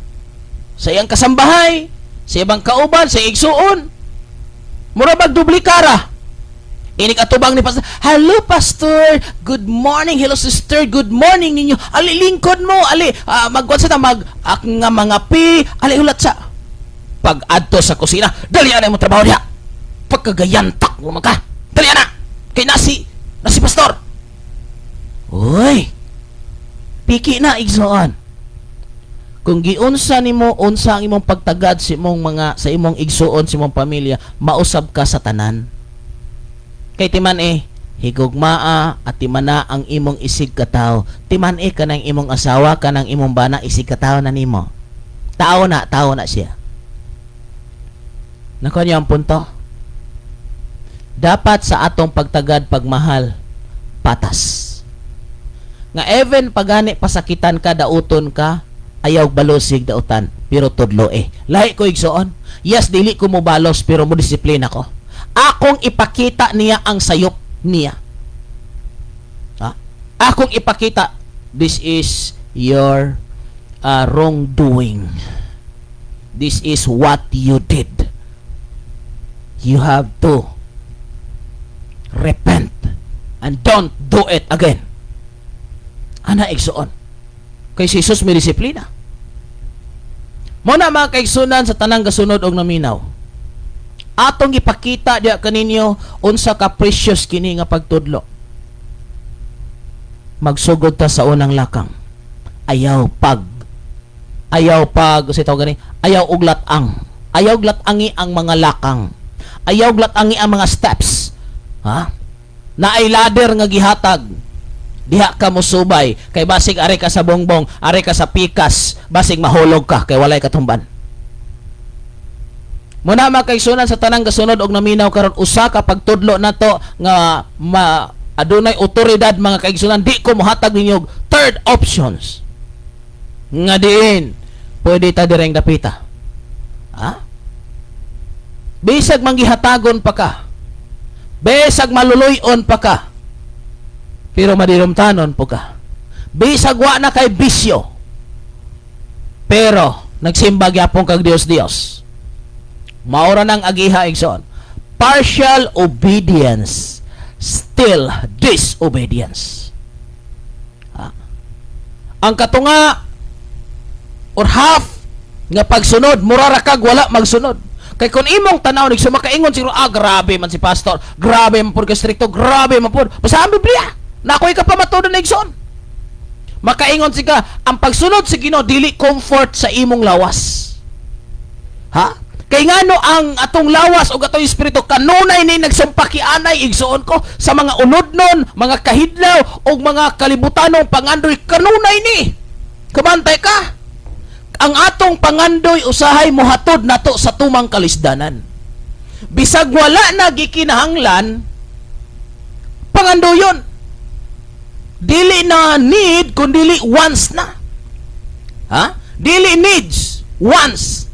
Sa iyang kasambahay, sa ibang kauban, sa igsuon. Mura bag duplikara. Inig atubang ni pastor. "Hello, pastor. Good morning. Hello, sister. Good morning ninyo. Ali lingkod mo. Ali magkuan sa ta mag ak nga mga pi. Ali hulat sa pag adto sa kusina. Dali ana mo trabaho diha. Pagkagayantak mo man ka. Dali ana. Kay nasi pastor." Uy. Piki na, igsoon. Kung giunsa nimo unsa ang imong pagtagad sa imong mga sa imong igsuon, sa imong pamilya, mausab ka sa tanan. Kay timan eh higugmaa at timana ang imong isig katawo. Timan eh kanang imong asawa, kanang imong bana, isig katawo na nimo. Tao na, tao na siya. Nakuha niyo ang punto? Dapat sa atong pagtagad, pagmahal, patas. Nga even pagani pasakitan ka, dauton ka, ayaw balosig dautan, pero tudlo eh. Lahi ko, igsoon. Yes, dili ko mo balos, pero mo disiplina ko. Akong ipakita niya ang sayop niya. Ha? Akong ipakita, this is your wrongdoing. This is what you did. You have to repent and don't do it again. Ana, igsoon. Kay si Jesus may disiplina. Mo na, mga kaigsunan, sa tanang gasunod og naminaw. Atong ipakita diya kaninyo unsa ka precious kini nga pagtudlo. Magsugod ta sa unang lakang. Ayaw pag sa tawag gani, ayaw og lat-ang. Ayaw lat-angi ang mga lakang. Ayaw lat-angi ang mga steps. Ha? Naay ladder nga gihatag. Diha ka mosubay kay basig ari ka sa bongbong, ari ka sa pikas, basig mahulog ka kay walay katumban. Muna, mga kaigsunan, sa tanang gasunod og naminaw karon, usa ka pagtudlo nato nga ma adunay otoridad, mga kaigsunan, di ko mohatag ninyo og third options nga diin pwede ta direng dapita. Ha? Bisag manggihatagon pa ka. Bisag maluluy-on pa ka. Pero madirumtanon po ka. Bisag wa na kay bisyo. Pero nagsimba gyapon kag Dios Dios. Maura nang agiha, igsoon. Partial obedience still disobedience. Ha? Ang katunga or half nga pagsunod, mura ra kag wala magsunod. Kay kung imong tanaw ni makaingon siguro, "Ah, grabe man si pastor, grabe man pud ka strikto, grabe man pud." Basta ang Biblia, na ako'y kapamatuod na, igsoon. Makaingon siya, ang pagsunod sa Ginoo dili comfort sa imong lawas. Ha? Kay ngano ang atong lawas o atong espiritu kanunay ni nagsumpaki anay, igsuon ko, sa mga unodnon, mga kahidlaw o mga kalibutanong pangandoy kanunay ni. Kabantay ka. Ang atong pangandoy usahay mohatod nato sa tumang kalisdanan. Bisag wala na gikinahanglan, pangandoyon. Dili na need kundi wants na. Ha? Dili needs, wants.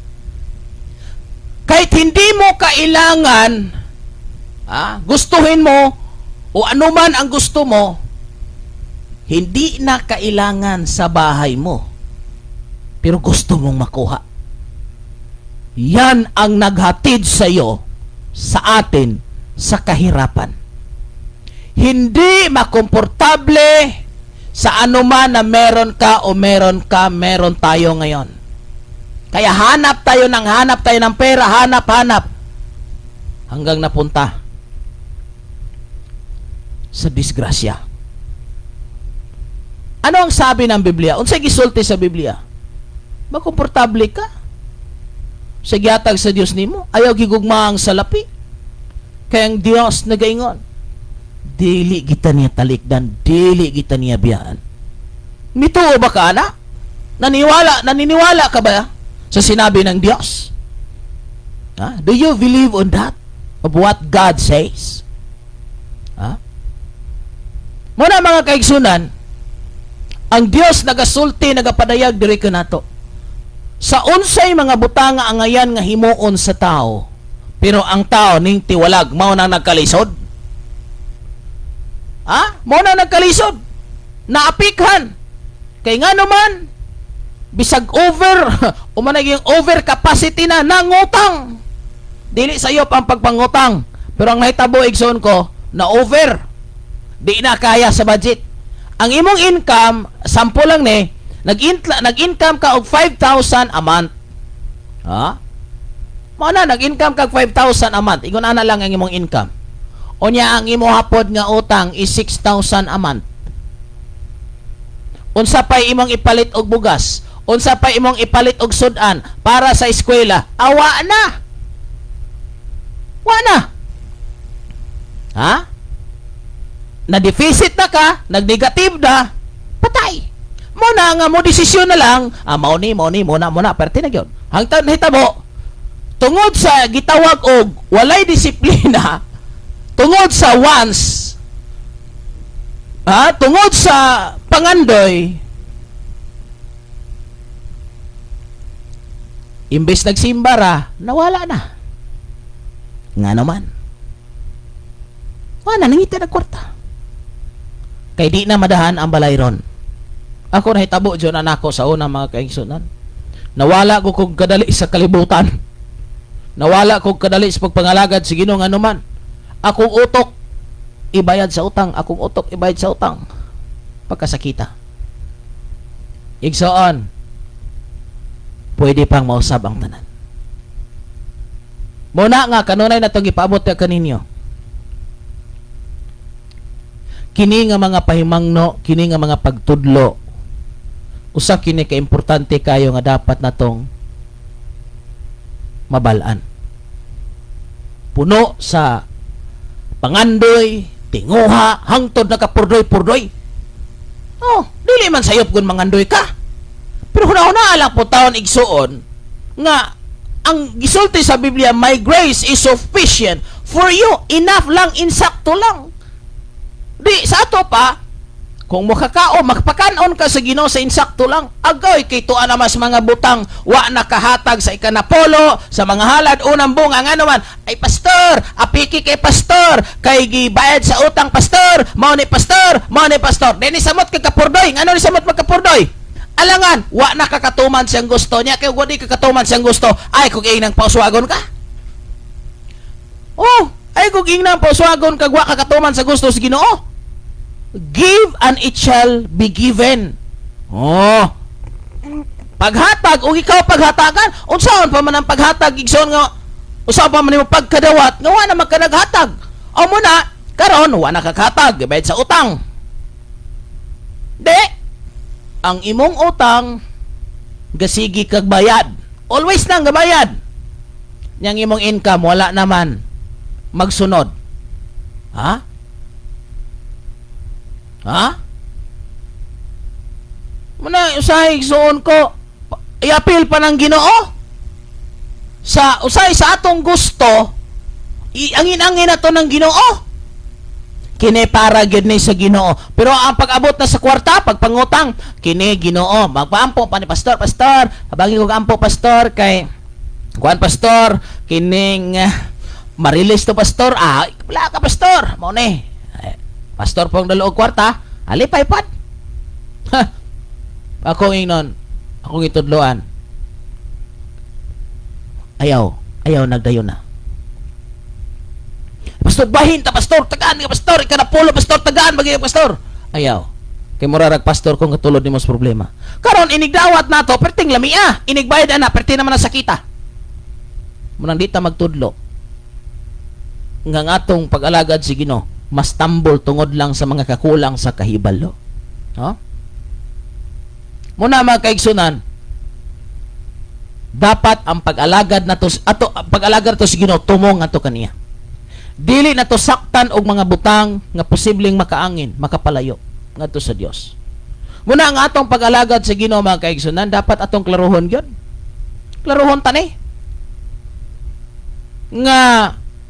Kahit hindi mo kailangan, ha, gustuhin mo o anuman ang gusto mo, hindi na kailangan sa bahay mo. Pero gusto mong makuha. Yan ang naghatid sa iyo, sa atin, sa kahirapan. Hindi makomportable Sa ano man na meron ka o meron ka, meron tayo ngayon. Kaya hanap tayo ng pera, hanap, hanap. Hanggang napunta sa disgrasya. Ano ang sabi ng Biblia? Unsay gisulti sa Biblia? Makomportable ka. Sa gihatag sa Dios nimo, ayaw gigugma ang salapi. Kaya ang Dios nagaingon, dili kita niya talikdan, dili kita niya biyaan. Mituo ba ka, ana? Naniniwala ka ba sa sinabi ng Diyos? Ha? Do you believe on that? Of what God says? Ha? Muna, mga kaigsunan, ang Dios nagasulti, nagapadayag diri kanato. Sa unsay mga butanga angayan nga himuon sa tao, pero ang tao ning tiwalag, mao na nagkalisod. Ha? Mao na nagkalisod. Naapikhan. Kay nga naman, bisag over, o man naging over capacity na, nangutang. Dili sayop ang pagpangutang. Pero ang nahitabo, igsoon ko, na over. Di na kaya sa budget. Ang imong income, sample lang ni, nag-income ka og 5,000 a month. Ha? Mao na, nag-income ka og 5,000 a month. Ingon ana lang ang imong income. Unya ang imo hapod nga utang is 6,000 a month. Unsa pay imong ipalit og bugas? Unsa pay imong ipalit og sudan para sa eskwela? Awa na. Wa na. Ha? Na deficit na ka, nag-negative na, patay. Mo na nga mo desisyon na lang, ah, mao ni, mao ni, mo na, mo na, perti na gyud. Hangtod nahitabo, tungod sa gitawag og walay disiplina, tungod sa wants, ha, tungod sa pangandoy, imbes nagsimba ra, nawala na. Nga naman. Wala, nangita na kwarta. Kay di na madahan ang balay ron. Ako nahitabo dyan anak ko sa una, mga kaigsunan. Nawala ko kog kadali sa kalibutan. Nawala ko kadali sa pagpangalagad sa Ginoo, nga naman. Akong utok ibayad sa utang, akong utok ibayad sa utang. Pagkasakita. Igsoon, pwede pang mausab ang tanan. Muna nga kanunay na itong ipaabot ka kaninyo. Kini nga mga pahimangno, kini nga mga pagtudlo, usa kini ka importante kayo nga dapat natong mabalaan. Puno sa pangandoy, tinguha, hangtod nakapurdoy-purdoy. Oh, dili man sayop kung mangandoy ka. Pero huna-huna lang po taon, igsuon, nga ang gisulti sa Biblia, "My grace is sufficient for you." Enough lang, insakto lang. Di, sa ato pa, kung makakao, magpakanon ka sa Ginoo sa insakto lang, agoy, kay tuwa na mas mga butang, wa nakahatag sa ikanapolo, sa mga halad, unang bunga, nga naman, ay pastor, apiki kay pastor, kay gibayad sa utang pastor, mao ni pastor, mao ni pastor. Di ni samot kay kapurdoy, ngano ni samot magkapurdoy? Alangan, wa na kakatuman siyang gusto niya, kay wa di kakatuman siyang gusto, ay kung inang pauswagon ka. Oh, ay kung inang pauswagon kag wa kakatuman sa gusto sa Ginoo. Give and it shall be given. Oh. Paghatag ug ikaw paghatagan, unsaon pa man ang paghatag, igsoon, nga unsaon pa man nimo pagkadawat nga wa na magkanaghatag? O mo na karon wa na kakhatag, gibayad sa utang. Di ang imong utang gasigi kag bayad. Always nang gabayad. Yang imong income wala naman magsunod. Ha? Ha? Muna usahay, igsuon ko, iapil pa ng Ginoo. Sa usahay sa atong gusto, iangin-angin na to ng Ginoo. Kini para gyud ni sa Ginoo. Pero ang pag-abot na sa kwarta, pagpangutang, kini Ginoo. Magpaampo pa ni pastor, "Pastor, habangin ko ampo, pastor, kay kuan, pastor, kining marilis to, pastor." Ah, wala ka, pastor. Mao ni. Eh, pastor pong dalo og kwarta, alipay pad. Ha. Akong ingnon, akong itudloan. Ayaw, ayaw nagdayon na. "Pastor, bahin ta, pastor, tagaan ka, pastor, ikanapolo, pastor, tagaan bagay, pastor." Ayaw. Kay mura rag pastor kung katulod nimo sa problema. Karon inigdawat nato perting lamia, inigbayad ana perti naman ang sakita. Munang di ta magtudlo nga ang atong pag-alagad si Ginoo mas tambol tungod lang sa mga kakulang sa kahibalo. No? Muna, mga kaigsunan, dapat ang pag-alagad nato ato, pag-alagad nato sa Ginoo, tumong ato kaniya. Dili nato saktan og mga butang nga posibleng makaangin, makapalayo ngadto sa Dios. Muna ang atong pag-alagad sa Ginoo, mga kaigsunan, dapat atong klaruhon gyud. Klaruhon tani. Nga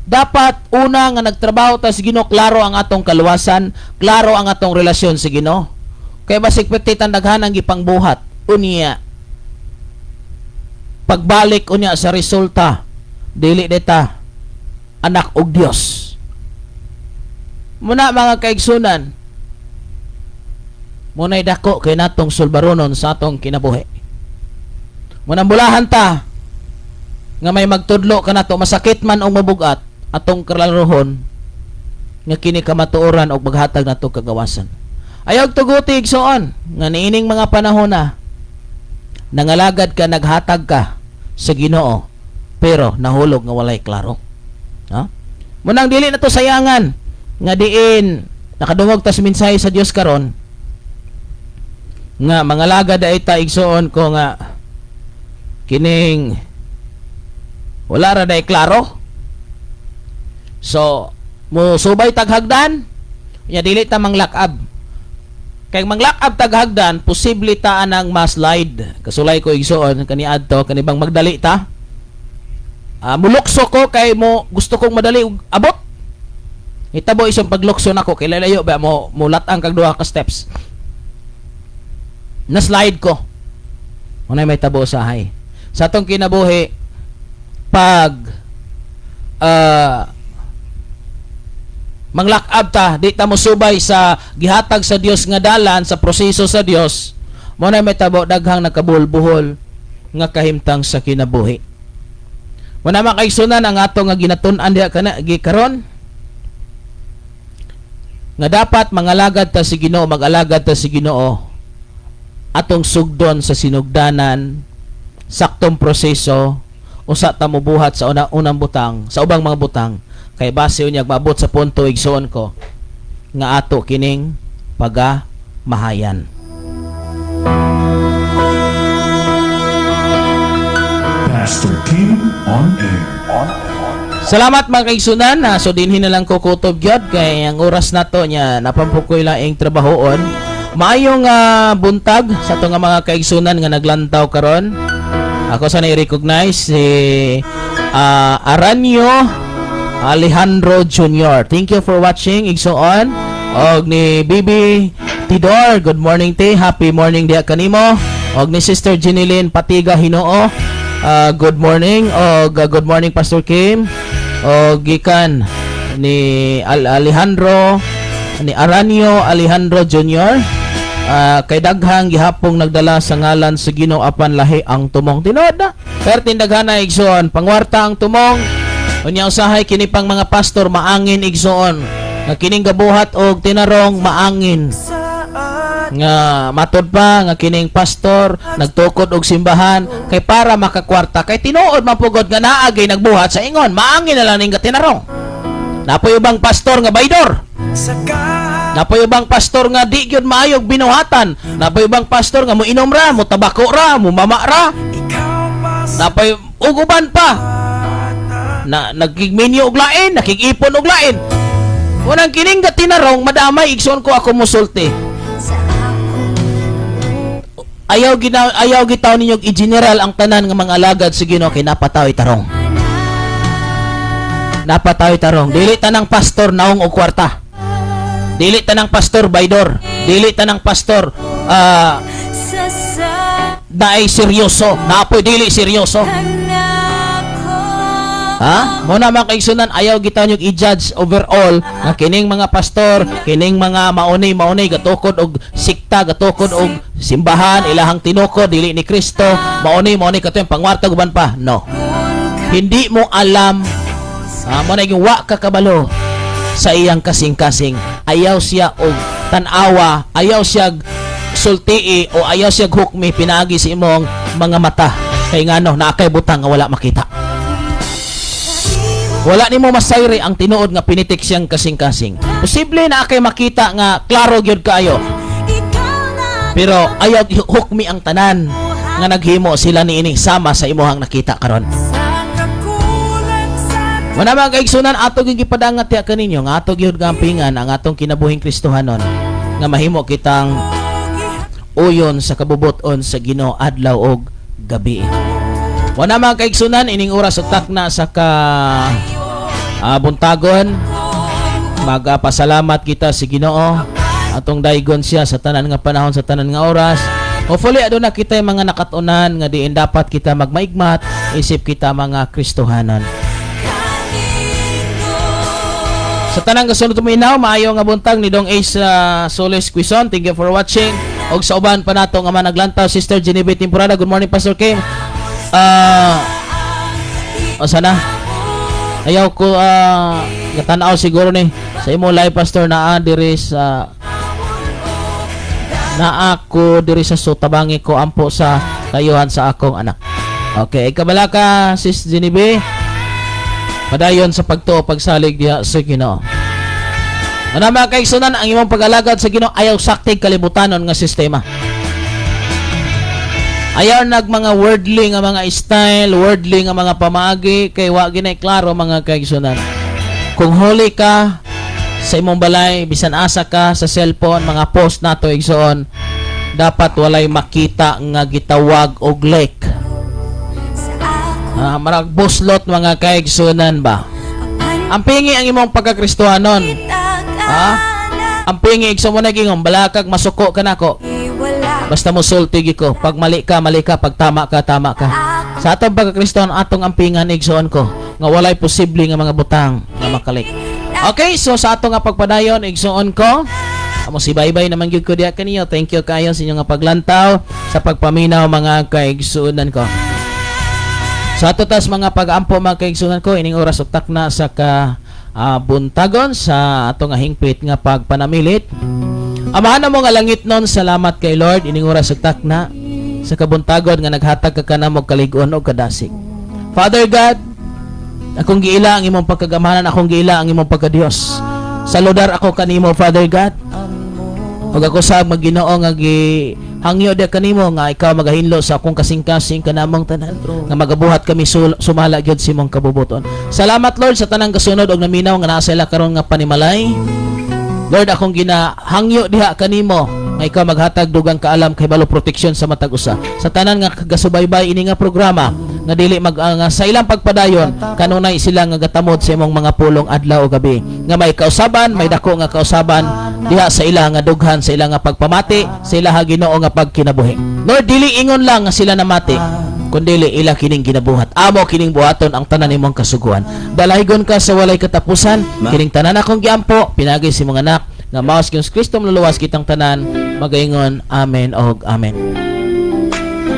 dapat una nga nagtrabaho ta sa Ginoo, klaro ang atong kaluwasan, klaro ang atong relasyon sa Ginoo. Kay basig perti tan daghan ang gipangbuhat unya pagbalik unya sa resulta, dili dita anak og Dios. Muna, mga kaigsunan, muna'y dako kay natong sulbaronon sa atong kinabuhi. Munang bulahan ta nga may magtudlo kanato, masakit man o mabugat, atong klarohon nga kini kamatuoran og maghatag nato kagawasan. Ayaw tuguti, igsoon, nga niining mga panahon na nangalagad ka, naghatag ka sa Ginoo, pero nahulog nga walay klaro. Ha? Munang dili na to sayangan nga diin nakadungog ta sa mensahe sa Dios karon nga mangalagad ay ta, igsoon ko, nga kining wala ra day klaro. So mo subay taghagdan nya dili ta manglakab, kay manglakab taghagdan posible ta anang ma-slide. Kasulay ko, igsoon, kaniadto kanibang magdali ta, mulukso ko kay mo gusto kong madali og abot. Hitabo isang paglukso nako kay lalayo ba, mo mulat-ang kag duha ka steps, na slide ko. Unay may tabo sahay sa atong kinabuhi pag manglakab ta, di ta mosubay sa gihatag sa Dios nga dalan, sa proseso sa Dios. Mo na may tabo daghang nakabuhol-buhol nga kahimtang sa kinabuhi. Mo na, mga kaigsunan, ang ato nga ginatun-an diha kana gi karon nga dapat mangalagad ta si Ginoo, mag-alagad ta si Ginoo, atong sugdon sa sinugdanan, saktong proseso, usa ta mobuhat sa una, unang butang, sa ubang mga butang, kay base unya maabot sa punto, igsoon ko, nga ato kining paga mahayan. Pastor Kim on air. Salamat, mga kaigsunan. Na so dinhi na lang ko kutob gyud kay ang oras nato nya napampukoy laing trabahoon. Maayong buntag sa ato nga mga kaigsunan nga naglantaw karon. Ako sa na-recognize si Aranio Alejandro Jr. Thank you for watching, igsoon. Og ni Bibi Tidor, good morning te. Happy morning diha kanimo. Og ni Sister Jeneline Patiga Hinoo, good morning. Og good morning, Pastor Kim. Og gikan ni Alejandro, ni Aranio Alejandro Jr. Kay daghang gihapong nagdala sa ngalan sa Ginoo apan lahi ang tumong. Tinuod na. Pero tindaghana, igsoon, pangwarta ang tumong. Unya usahay kini pang mga pastor maangin, igsoon. Nga kining gabuhat og tinarong maangin. Nga matod pa nga kining pastor nagtukod og simbahan kay para makakwarta, kay tinuod mapugod nga naagay nagbuhat sa ingon maangin na lang ning tinarong. Napoy ubang pastor nga baydor. Napoy ubang pastor nga di gyud maayog binuhatan. Napoy ubang pastor nga mo inom ra, mo tabako ra, mo mama ra. Napoy ug uban pa. Na nagkigminyo og lain, nakig-ipon og lain. Unang kining ga tinarong madamay, igsoon ko, ako musulti. Ayaw gitaw ninyo i-general ang tanan nga mga alagad sa Ginoo kay napataw tarong. Napataw tarong. Dili tanang pastor naong og kwarta. Dili tanang pastor baydor. Dili tanang pastor naay seryoso. Napoy dili seryoso. Ha? Mo na, mga kaigsunan, ayaw gitaw nyo i-judge overall nga kining mga pastor, kining mga mauni mauni gatukod og sikta, gatukod og simbahan, ilahang tinukod dili ni Kristo, mauni mauni kato yung pangwarta uban pa. No. Hindi mo alam, ha, mo na yung wa ka kabalo sa iyang kasing-kasing. Ayaw siya og Tan-awa, ayaw siya sultii o ayaw siya hukmi pinaagi sa imong mga mata. Kay ngano, naa kay butang nga wala makita. Wala nimo masayri ang tinuod nga pinitik siyang kasing-kasing. Posible naa kay makita nga klaro gyud kaayo. Pero ayaw hukmi ang tanan nga naghimo sila niini sama sa imuhang nakita karon. Wala, mga kaigsunan, ato gyud gipadangat ya kaninyo nga ato gyud gampingan ang atong kinabuhing Kristohanon nga mahimo kitang uyon sa kabubuton sa Ginoo adlaw og gabi. Wala, mga kaigsunan, ining oras ug takna sa ka buntagon, magapasalamat kita si Ginoo, atong daygon siya sa tanan nga panahon, sa tanan nga oras. Hopefully aduna kita yung mga nakatunan nga diin dapat kita magmaigmat isip kita mga Kristohanon. Sa tanang gasunod tuminaw, maayo nga buntag ni Dong Ace Solis Quizon. Thank you for watching. Og sa uban pa nato nga managlantaw, Sister Genevieve Temporada. Good morning, Pastor Kim. O sana? Ayaw ko gatanaw siguro ni sa imo live, Pastor, naa diri sa naa ko diri sa Sutabangi ko, ampo sa kayuhan sa akong anak. Okay, kabala ka, Sis Genevieve. Padayon sa pagtuo, pagsalig diha sa Ginoo. Ano, mga kaigsunan, ang imong pag-alagad sa Ginoo ayaw saktig kalibutanon nga sistema. Ayaw nag mga worldly nga mga style, worldly nga mga pamaagi kay wa ginay klaro, mga kaigsunan. Kung holy ka sa imong balay, bisan asa ka sa cellphone, mga post nato, igsoon, dapat walay makita nga gitawag og like. Marag buslot, mga kaigsunan ba? Ampingi ang imong pagkakristohanon. Ha? Ampingi, igsoon mo nagingon, balakag masuko ka nako. Basta mo sulti ko. Pag mali ka, mali ka. Pag tama ka, tama ka. Sa atong pagkakristohan, atong ampingan, igsoon ko, nga walay posible nga mga butang nga makalik. Okay, so sa atong nga pagpadayon, igsoon ko, amo si bye-bye naman gyud ko diha kaniyo. Thank you kayo sa inyong nga paglantaw, sa pagpaminaw, mga kaigsuonan ko. Sa ato tas mga pag-ampo, mga kaigsuonan ko, ining oras ug takna sa ka buntagon sa ato nga hingpit nga pagpanamilit. Amahan mo nga langit nun, salamat kay Lord ining oras ug takna sa kabuntagon nga naghatag ka kanamo kalig-on og kadasig. Father God, akong giila ang imong pagkagamahanan, akong giila ang imong pagkadiyos. Saludar ako kanimo, Father God. Ug ako sa Maginoo nga gi hangyo di kanimo nga ikaw magahinlo sa akong kasing-kasing kanamong tanan nga magabuhat kami sumala gyud sa imong kabubuton. Salamat, Lord, sa tanang kasunod og naminaw nga naa sa ila karon nga panimalay. Lord, akong ginahangyo diha kanimo nga ikaw maghatag dugang kaalam, kahibalo, proteksyon sa matag usa. Sa tanan nga gasubaybay ini nga programa nga dili mag nga sa ilang pagpadayon kanunay sila nga gatamod sa imong mga pulong adlaw o gabi nga may kausaban, may dako nga kausaban diha sa ila nga dughan sa ila nga pagpamati sa ila Ginoo nga pagkinabuhi. Lord, dili ingon lang nga sila namati kundili ila kining ginabuhat. Amo kining buhaton ang tanan imong kasuguan. Dalaygon ka sa walay katapusan. Kining tanan akong giampo pinagi sa imong anak nga mao si Jesus Kristo maluluwas kitang tanan. Magaingon amen og amen.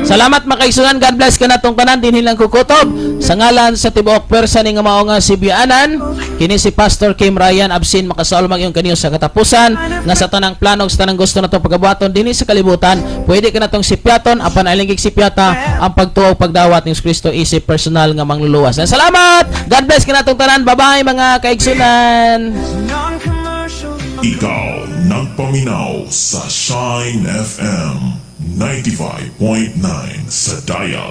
Salamat, makaigsunan. God bless ka natong tanan dinhi lang kukutob. Sa ngalan sa tibuok pwersa ni nga mao nga Sibianan, kini si Pastor Kim Ryan absin makasaulmang iyong kaniyo sa katapusan nga sa tanang plano sa tanang gusto natong pagabuhaton dinhi sa kalibutan, pwede ka natong sipyaton apan alingig sipyata ang pagtuo ug pagdawat ni Kristo isip personal nga mangluluwas. Salamat. God bless ka natong tanan. Bye-bye, mga kaigsunan. Non-commercial. Ikaw nagpaminaw sa Shine FM 95.9 sa dial.